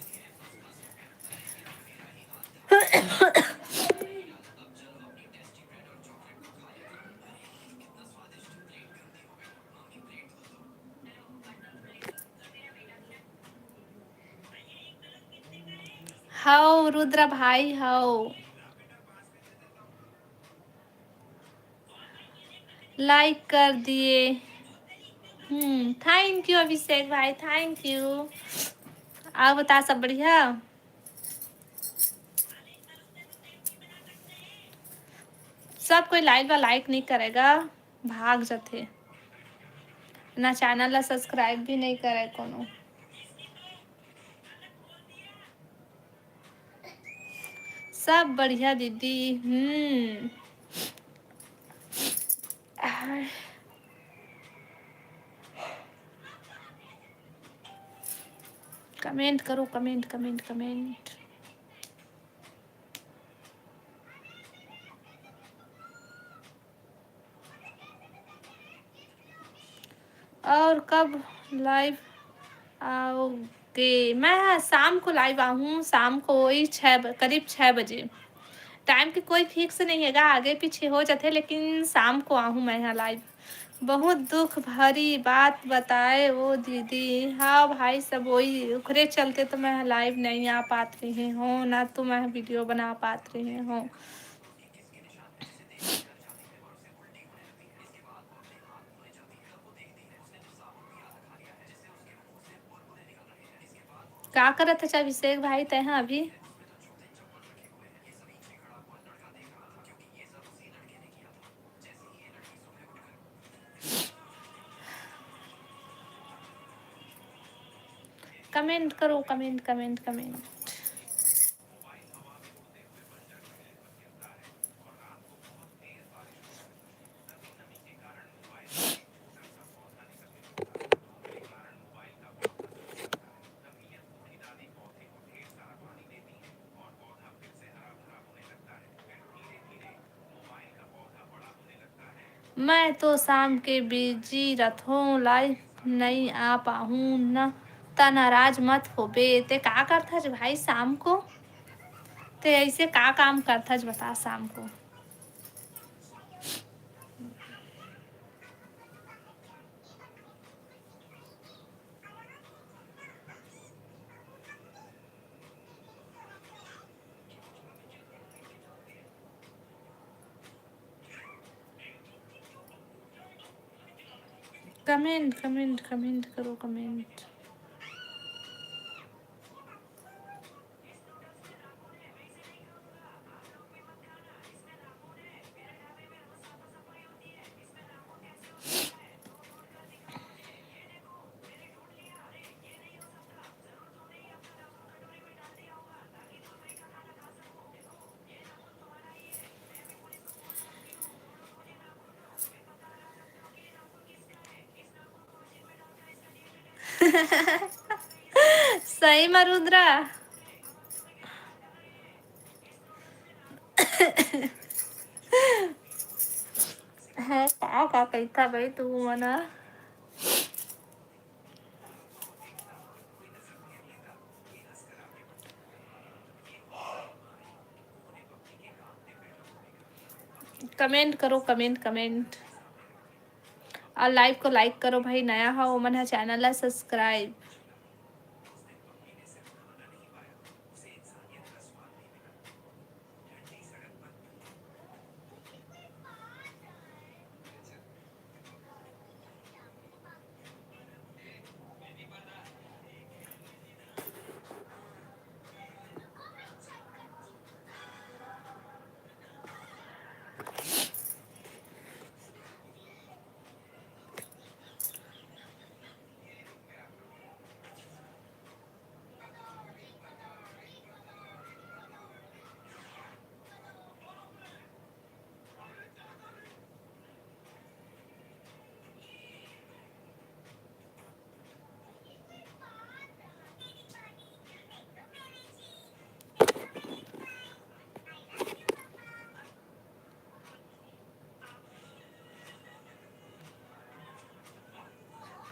हव रुद्र भाई, हव। लाइक कर दिए। हम्म, थैंक यू अभिषेक भाई, थैंक यू। आप बता, सब बढ़िया? सब कोई लाइव ला लाइक नहीं करेगा, भाग जाथे ना, चैनल ला सब्सक्राइब भी नहीं करे कोनो। सब बढ़िया दीदी। हम्म। कमेंट करो, कमेंट, कमेंट, कमेंट। और कब लाइव आओगे? मैं शाम को लाइव आहूँ, शाम को वही छः ब-, करीब छः बजे। टाइम के कोई फिक्स नहीं है गा, आगे पीछे हो जाथे, लेकिन शाम को आहूँ मैं यहाँ लाइव। बहुत दुख भरी बात बताए वो दीदी। हाँ भाई, सब वही ओखरे चलते तो मैं लाइव नहीं आ पात रहे हों, ना तो मैं वीडियो बना पात रहे हों। का करत हस अभिषेक भाई तैं हा अभी? कमेंट करो, कमेंट, कमेंट, कमेंट। मैं तो शाम के बिजी रथों, लाइव नइ आ पाहूँ न, त नाराज मत होबे। ते का करथस भाई शाम को? ते ऐसे का काम करथस बता शाम को? कमेंट, कमेंट, कमेंट करो, कमेंट। सही म रुद्रा। है का, का कहिथा भाई तू मन ह? कमेंट करो, कमेंट, कमेंट। और लाइव को लाइक करो भाई, नया हो ओमन ह चैनल ला सब्सक्राइब।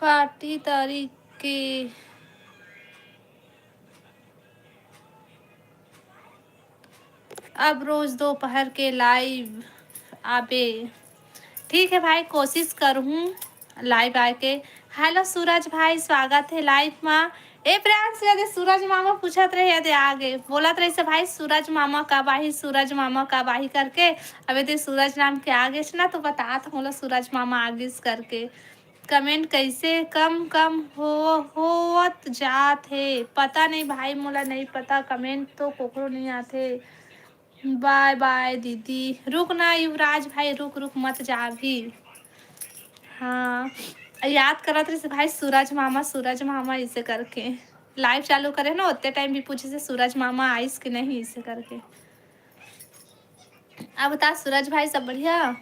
पार्टी तारीख के अब रोज दोपहर के लाइव आबे। ठीक है भाई, कोशिश करहूँ लाइव आए के। हेलो सूरज भाई, स्वागत है लाइव मा। ए प्रियांश, यदि सूरज मामा पूछत रहे, यदि आगे बोलत रहे से भाई, सूरज मामा कब आही, सूरज मामा कब आही करके। अब यदि सूरज नाम के आगे से ना तो बतात मोला सूरज मामा आगिस करके। कमेंट कैसे कम कम हो, होवत जात हे, पता नहीं भाई, मोला नहीं पता, कमेंट तो कोकरो नहीं आथे। बाय बाय दीदी। रुक ना युवराज भाई, रुक, रुक, मत जा अभी। हाँ, याद करत रहिस भाई सूरज मामा, सूरज मामा इसे करके। लाइव चालू करे ना, ओते टाइम भी पूछे से सूरज मामा आइस कि नहीं, इसे करके। अब बता सूरज भाई, सब बढ़िया?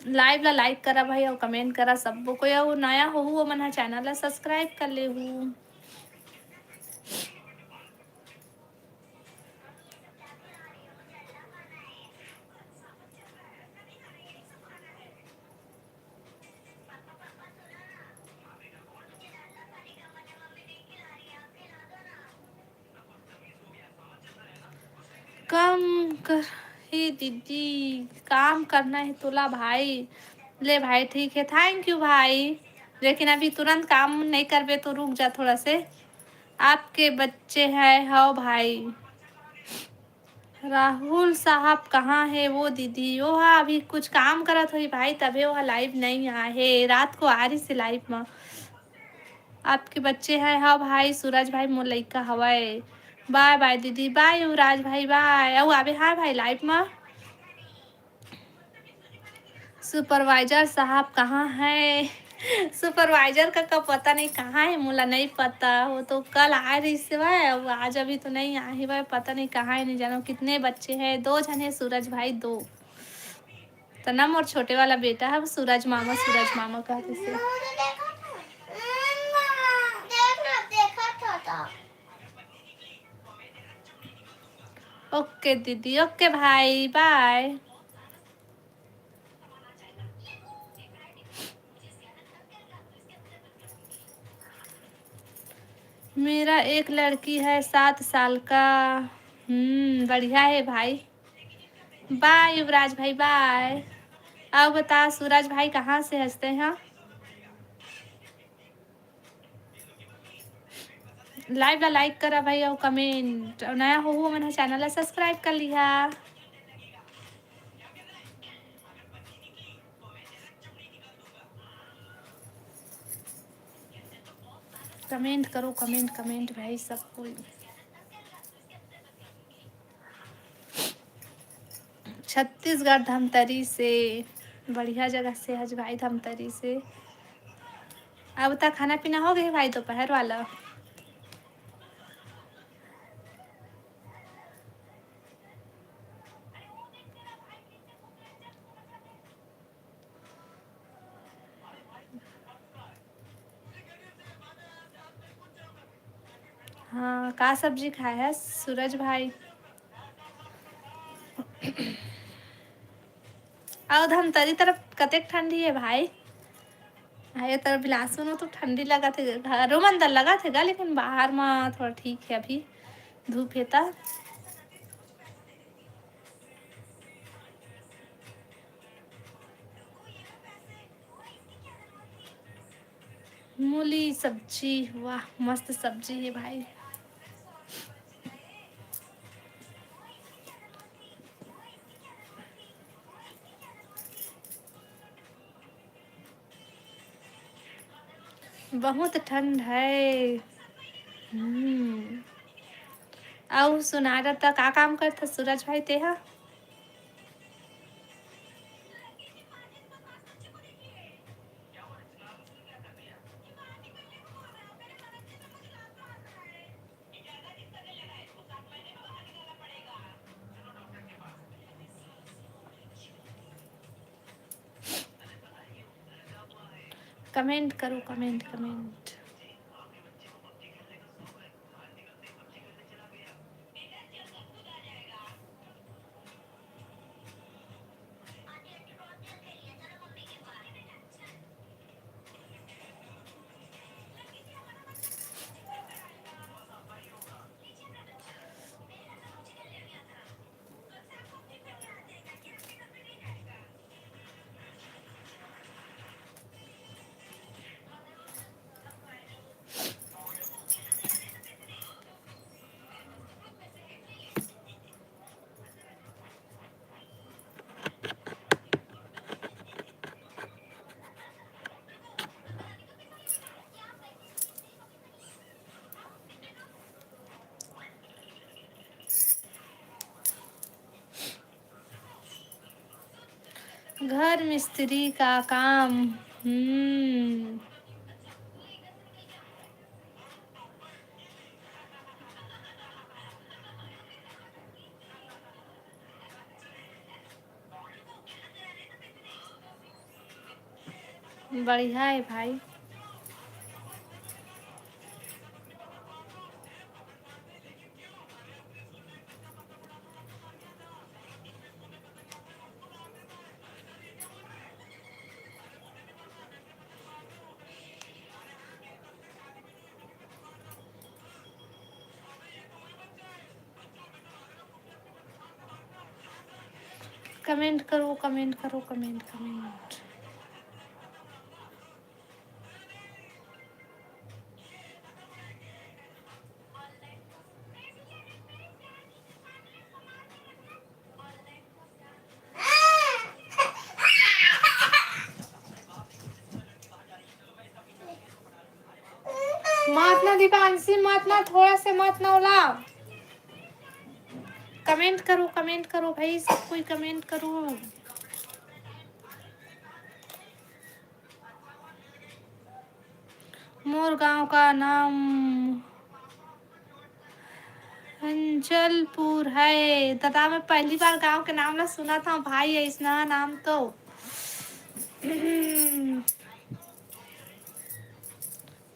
लाइव ला लाइक करा भाई, अउ कमेंट करा सब्बो कोई, अउ नया होहू ओमन ह चैनल ला सब्सक्राइब कर लेहू। कम कर, हे दीदी, काम करना हे तोला भाई। ले भाई, ठीक हे, thank you भाई। लेकिन अभी तुरंत काम नहीं करबे तो रुक जा थोड़ा से। आपके बच्चे हैं, हव भाई। राहुल साहब कहाँ हे वो दीदी? वो हा अभी कुछ काम करत होही भाई, तभे वो हा live नहीं आए हे। रात को आ रही से live में। आपके बच्चे हैं? हाँ भाई, सूरज भाई मोर लइका हवय। Bye bye दीदी, bye युवराज भाई, bye। अउ आबे हाँ भाई live में। Supervisor साहब कहाँ है? Supervisor का, का पता नहीं कहाँ है, मोला नहीं पता। वो तो कल आ रही से भाई, अब आज अभी तो नहीं आए भाई, पता नहीं कहाँ है, नहीं जानो कितने बच्चे हैं। दो जन है सूरज भाई, दो। तो ना मोर छोटे वाला बेटा है, सूरज मामा, सूरज मामा कहते से। OK दीदी, OK भाई, bye। मेरा एक लड़की है सात साल का। हम्म, बढ़िया है भाई। Bye युवराज भाई, bye। अब बता सूरज भाई कहाँ से हंसते हैं? Live ला like करा भाई, अउ comment, अउ नया हो, हो मन ह channel ला subscribe कर लिहा। Comment करो, comment, comment भाई सब कोई। छत्तीसगढ़ धमतरी से, बढ़िया जगह से हज भाई, धमतरी से। अब तक खाना पीना हो गए भाई दोपहर वाला? हाँ, का सब्जी खाए है सूरज भाई? अउ धमतरी तरफ कतेक ठंडी है भाई? हाँ, ये तरफ बिलासपुर में तो ठंडी लगा थे, घरों में अंदर लगा थे गा, लेकिन बाहर में थोड़ा ठीक है अभी, धूप है ता। मूली सब्जी, वाह, मस्त सब्जी है भाई। बहुत ठंड है। हम्म। अउ सुना रहा था, का काम करता सूरज भाई तेहा? Comment करो, comment, comment। घर मिस्त्री का काम। हम्म। बढ़िया है भाई। कमेंट करो, कमेंट करो, कमेंट, कमेंट। मत ना दीपांशी, मत ना, थोड़ा से मत ना ओला। कमेंट करो, कमेंट करो भाई, सब कोई कमेंट करो। मोर गांव का नाम अंचलपुर है। दादा, मैं पहली बार गांव के नाम ला सुनत हंव भाई, अइसना नाम तो।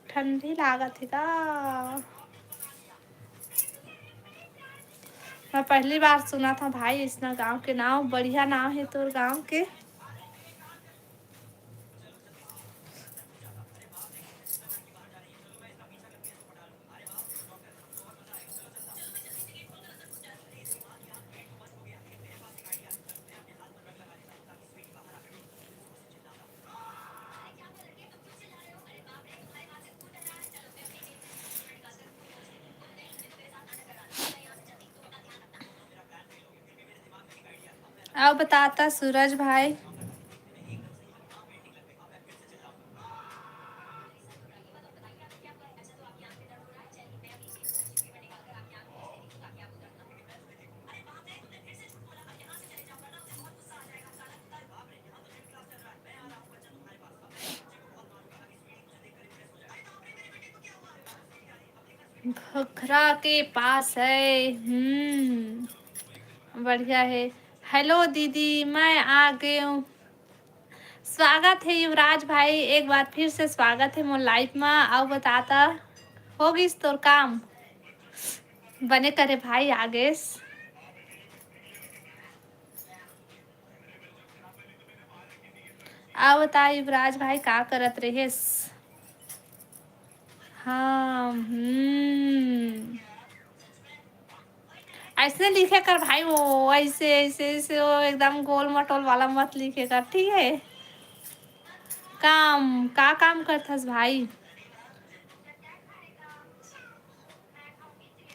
ठंडी लागत हे का? मैं पहली बार सुनत हंव भाई, अइसना गांव के नाम। बढ़िया नाम हे तोर गांव के। अउ बता त सूरज भाई। घघरा के पास है। हम्म, बढ़िया है। हेलो दीदी, मैं आ गए हूँ। स्वागत है युवराज भाई, एक बार फिर से स्वागत है मोर लाइव में। अउ बता त, हो गिस तोर काम? बने करे भाई, आ गेस। अउ बता युवराज भाई, का करत रहेस? हाँ, हम्म। अइसने लिखे कर भाई, वो अइसे, अइसे, अइसे, वो एकदम गोल मटोल वाला मत लिखे कर, ठीक है? काम, का काम करथस भाई?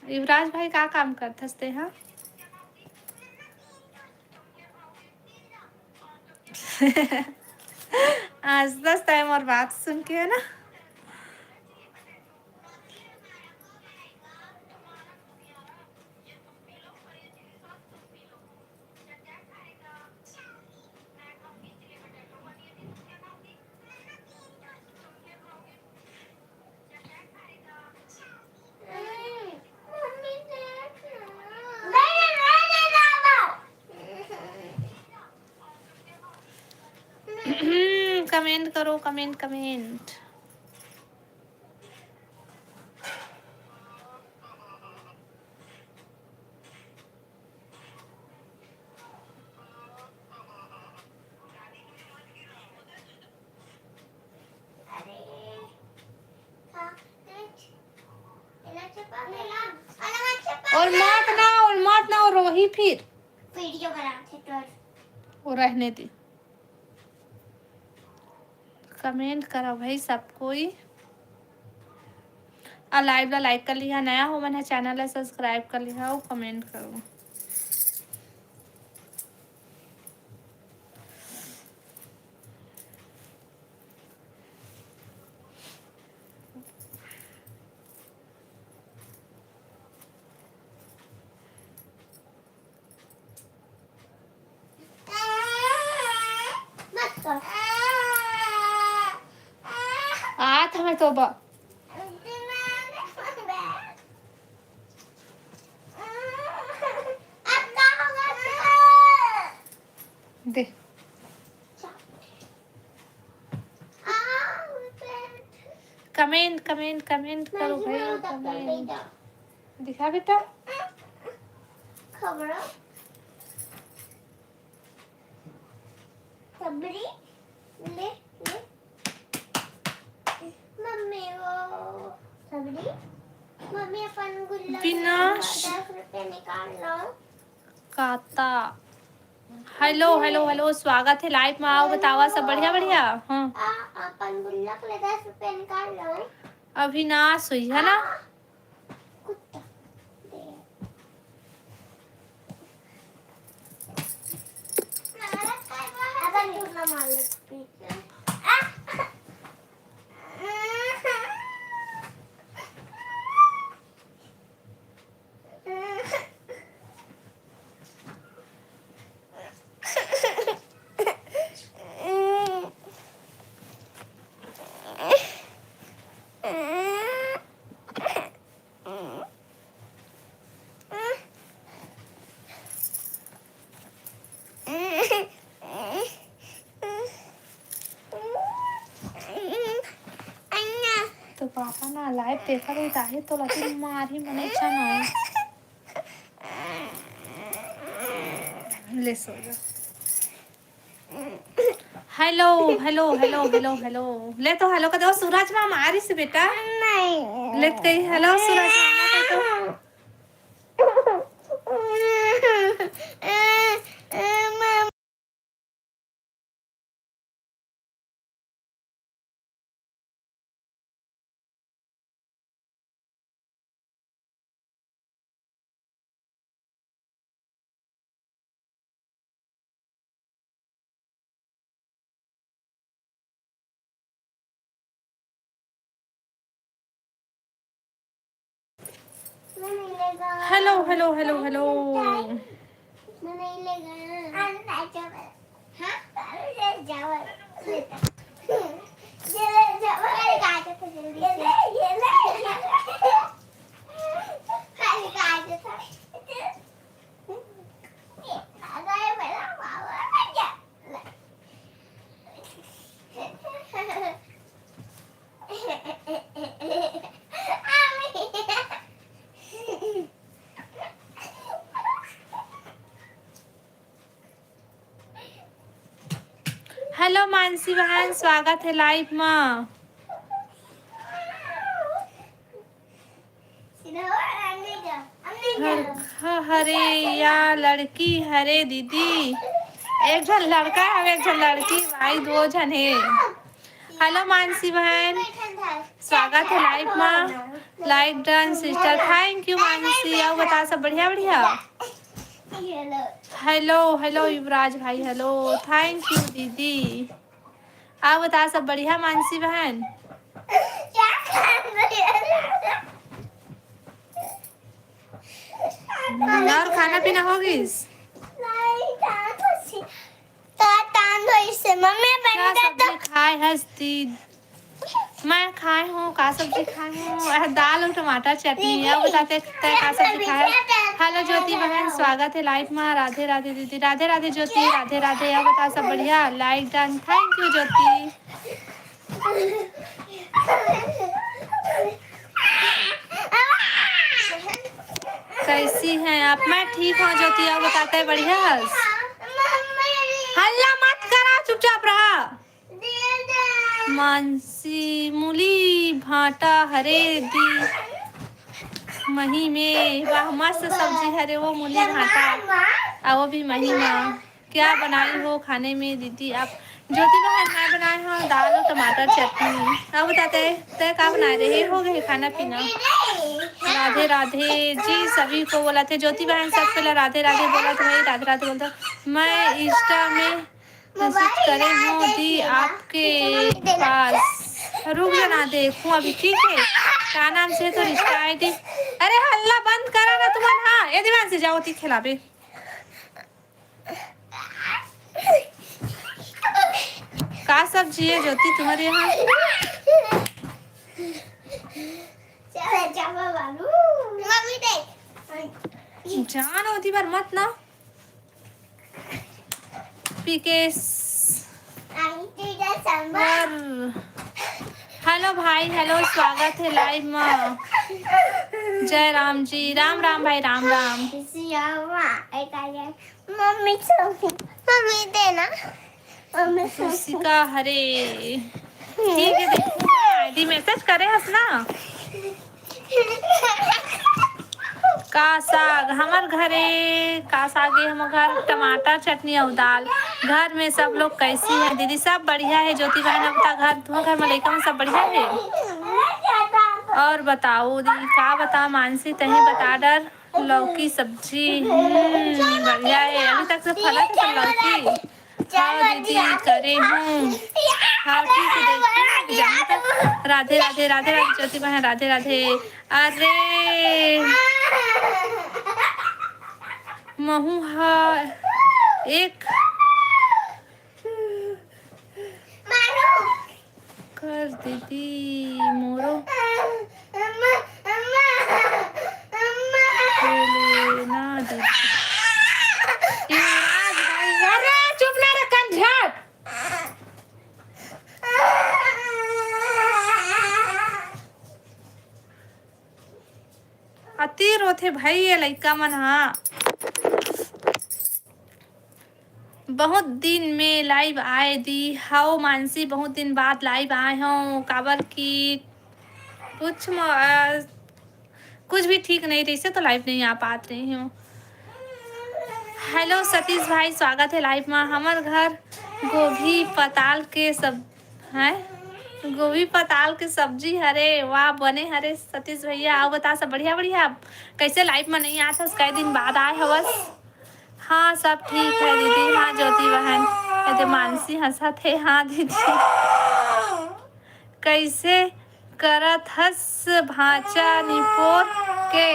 युवराज भाई, का काम करथस ते हा? आज दस टाइम और बात सुन के, है ना? कमेंट करो, कमेंट, कमेंट। और मत ना, और मत ना, और रोही फिर। वीडियो बनाते तोर। वो रहने दे। कमेंट करा भाई सब कोई। आ लाइव ला लाइक कर लिहा, नया हो मन है चैनल ला सब्सक्राइब कर लिहा और कमेंट करो। आत हमें तो बा। दे। कमेंट, कमेंट, कमेंट करो भाई, कमेंट। दिखा बेटा। खबर। सबरी, ले, ले। मम्मी वो, सबरी, मम्मी अपन गुल्ला बिना में दस रुपया निकाल लो। काता। हेलो, हेलो, हेलो, स्वागत हे लाइव मा। आओ, बतावा, सब बढ़िया, बढ़िया? हाँ। आ, अपन गुल्लक ले दस रुपया निकाल लो। अभी ना सोई है ना? कुत्ता। दे। अपन दूसरा मार ले। तो पापा ना लाइव देखत रही, ताही तो लगी मार ही मने अच्छा ना। ले सो जा। Hello, hello, hello, hello, hello. ले तो हेलो कर दो, सूरज मामा आ रही से बेटा। नहीं। ले तो कही हेलो सूरज मामा कर दो। Hello, hello, hello, hello. Hello Mansi बहन, स्वागत है लाइव मा। हर-, ह-, हरे या लड़की हरे दीदी, एक झन लड़का है, एक झन लड़की, भाई दो झन है। हेलो मानसी बहन, स्वागत है लाइव मा। Like done sister, thank you Mansi. अउ बता सब बढ़िया बढ़िया? हेलो हेलो युवराज भाई, हेलो, thank you दीदी। अउ बता सब बढ़िया मानसी बहन? अउ खाना पीना हो गिस? का सब्जी खाए हस दीदी? मैं खाए हूँ, का सब्जी खाए हूँ? अह, दाल अउ टमाटर चटनी। अउ बता ते, ते का सब्जी खाए हस? हेलो ज्योति बहन, स्वागत है लाइव मा। राधे राधे दीदी, राधे राधे ज्योति, राधे राधे। अउ बता सब बढ़िया? लाइक डन, thank you ज्योति। कैसी हैं आप? मैं ठीक हूँ ज्योति, अउ बता ते बढ़िया हस? हल्ला मत करा, चुपचाप रहा। मानसी, मूली भांटा हरे दी मही में। वाह, मस्त सब्जी हरे वो मूली भांटा। अउ वो भी मही मा। क्या बनाई हो खाने में दीदी आप? ज्योति बहन, मैं बनाए हूँ दाल अउ टमाटर चटनी। अउ बता ते, ते का बनाए रहे? हो गे खाना पीना? राधे राधे जी सभी को बोलत हे। ज्योति बहन सबसे पहले राधे राधे बोलत हे, राधे राधे बोलत हे। मैं Insta में मैसेज करे हूँ दी आपके पास। रुक जा ना, देखूँ अभी, ठीक है? का नाम से तो Insta ID? अरे हल्ला बंद करा ना तुमन। हाँ, ए दीवान से जाओ, ती खिलाबे। का सब्जी है ज्योति तुम्हारे यहाँ? चलो, चलो, बाबू। मम्मी देख। जान होती बार मत ना। पीके आंटी का सांभर। हेलो भाई, हेलो, स्वागत है लाइव में। जय राम जी, राम राम भाई, राम राम। सियावा, एक आ गया। मम्मी सो, मम्मी देना, मम्मी सो। रुचिका हरे, ठीक है, देखो, आईडी मैसेज करे हस ना। का साग? हमर घरे का साग हे? हमर घर टमाटर चटनी अउ दाल। घर में सब लोग कैसी है दीदी? सब बढ़िया है ज्योति बहन। अब तक घर, तुम्हारे घर में लइका मन सब बढ़िया है? और बताओ दीदी, का बता मानसी, तही बता डर। लौकी सब्जी, हम्म, बढ़िया है। अभी तक से फला थे सब लौकी। हाँ दीदी, करे हूँ। हाँ, ठीक है, देखते हैं, जहाँ तक। राधे राधे, राधे राधे ज्योति बहन, राधे राधे। अरे, महू हा एक कर दीदी मोरो। बोले ना दीदी। युवराज भाई, अरे चुप ना रे, कंझट। अति रोथे भाई ये लइका मन हा। बहुत दिन में लाइव आए दी। हाओ मानसी, बहुत दिन बाद लाइव आए हूँ, काबर कि कुछ म-, अ, कुछ भी ठीक नहीं रहिसे तो लाइव नहीं आ पात रही हूँ। हेलो सतीश भाई, स्वागत है लाइव में। हमर घर गोभी पताल के सब है, गोभी पताल के सब्जी हरे। वाह, बने हरे सतीश भैया। आओ बता सब बढ़िया बढ़िया, कैसे लाइव में नहीं आत हस, कई दिन बाद आए हवस। हाँ, सब ठीक है दीदी। हाँ, ज्योति बहन, ये दे मानसी हंसत हे। हाँ दीदी, कैसे करत हस भांचा निपोर के?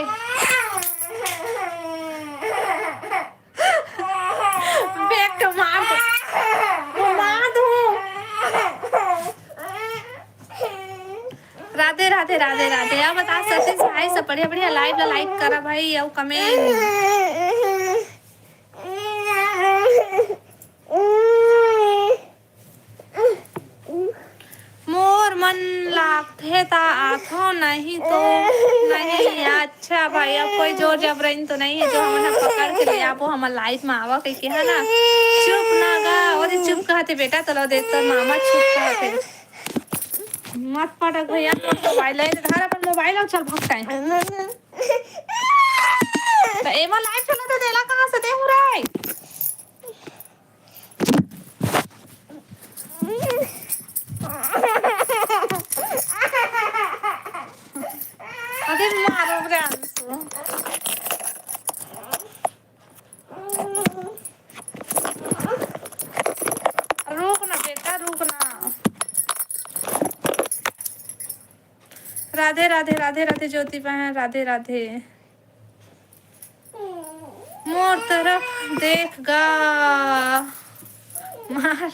बेग तो मार दे, मार दूँ। राधे राधे, राधे राधे। अब बता सतीश भाई, सब बढ़िया बढ़िया, लाइव ला लाइक करा भाई, अउ कमेंट। मोर मन लागथे ता आथो, नहीं तो नहीं। अच्छा भाई, अब कोई जोर जबरन तो नहीं है जो हमन ह पकड़ के ले आबो, हमर लाइव में आवा कहिके, है ना? चुप ना गा, ओदे चुप कहते बेटा, तोला देख तोर मामा चुप कहते। मत पटक भैया, मोर मोबाइल ले, धर अपन मोबाइल अउ चल भक्काए। त एमा लाइव चला त देला कहाँ से देहू रे? अरे मारो रे अंशु। रुक ना बेटा, रुक ना। राधे राधे, राधे राधे ज्योति बहन, राधे राधे। मोर तरफ देख गा। मार।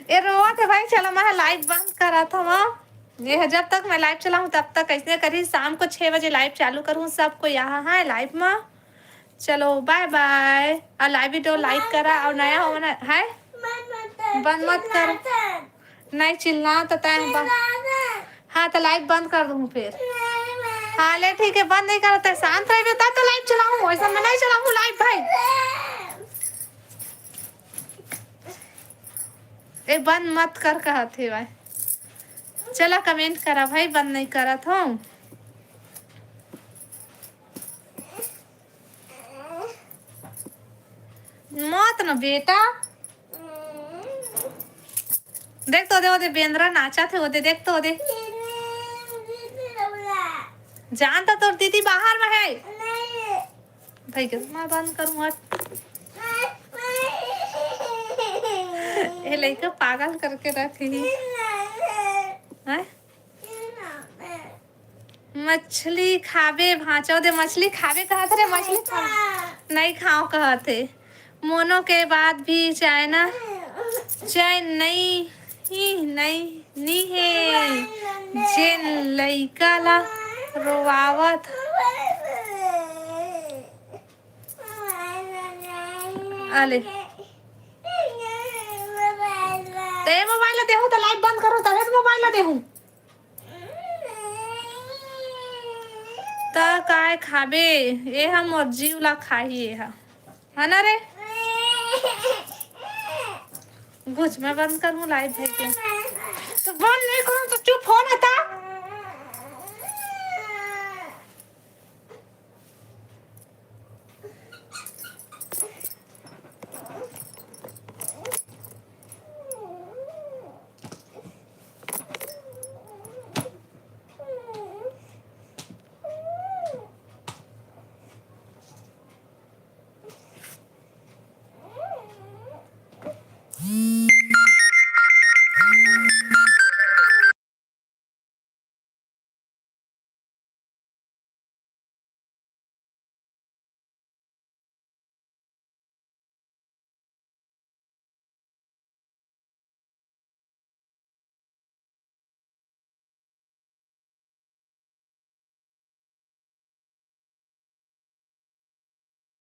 ए रोवत हे भाई, चलो मैं लाइव बंद करत हवं। ये है, जब तक मैं लाइव चलाऊं तब तक ऐसे करी, शाम को छह बजे लाइव चालू करूं, सबको यहाँ है लाइव में। चलो बाय बाय। और लाइव वीडियो लाइक करा और नया हो ना है, बंद मत कर। नहीं चिल्ला तो तय बंद। हाँ तो लाइव बंद कर दूँ फिर। हाँ ले ठीक है, बंद नहीं करते, शांत रहिबे तब तो लाइव चलाऊँ, ऐसा मैं नहीं चलाऊँ लाइव भाई। ए बंद मत कर कहत हे भाई। चला कमेंट करा भाई, बंद नहीं करत हूँ। मत न बेटा। देख तो ओदे, ओदे बेंदरा नाचत हे, ओदे देख तो ओदे। जान त तोर दीदी बाहर में है। भाई के मैं बंद करूँ हट। ये लइका पागल करके रखही। हैं? मछली खाबे भांचो दे, मछली खाबे कहत रे, मछली खा नहीं खाओ कहत हे। मोनो के बाद भी चैन, चैन नहीं ही नहीं नी हे। जेन लइका ला रोवावत अले। ते मोबाइल ला देहू त लाइव बंद करो, तभे तो मोबाइल ला देहू। त काय खाबे? ए हा मोर जीव ला खाही ए हा। है ना रे? कुछ मैं बंद करूँ लाइव है के? तो बंद नहीं करूँ तो चुप हो ना ता।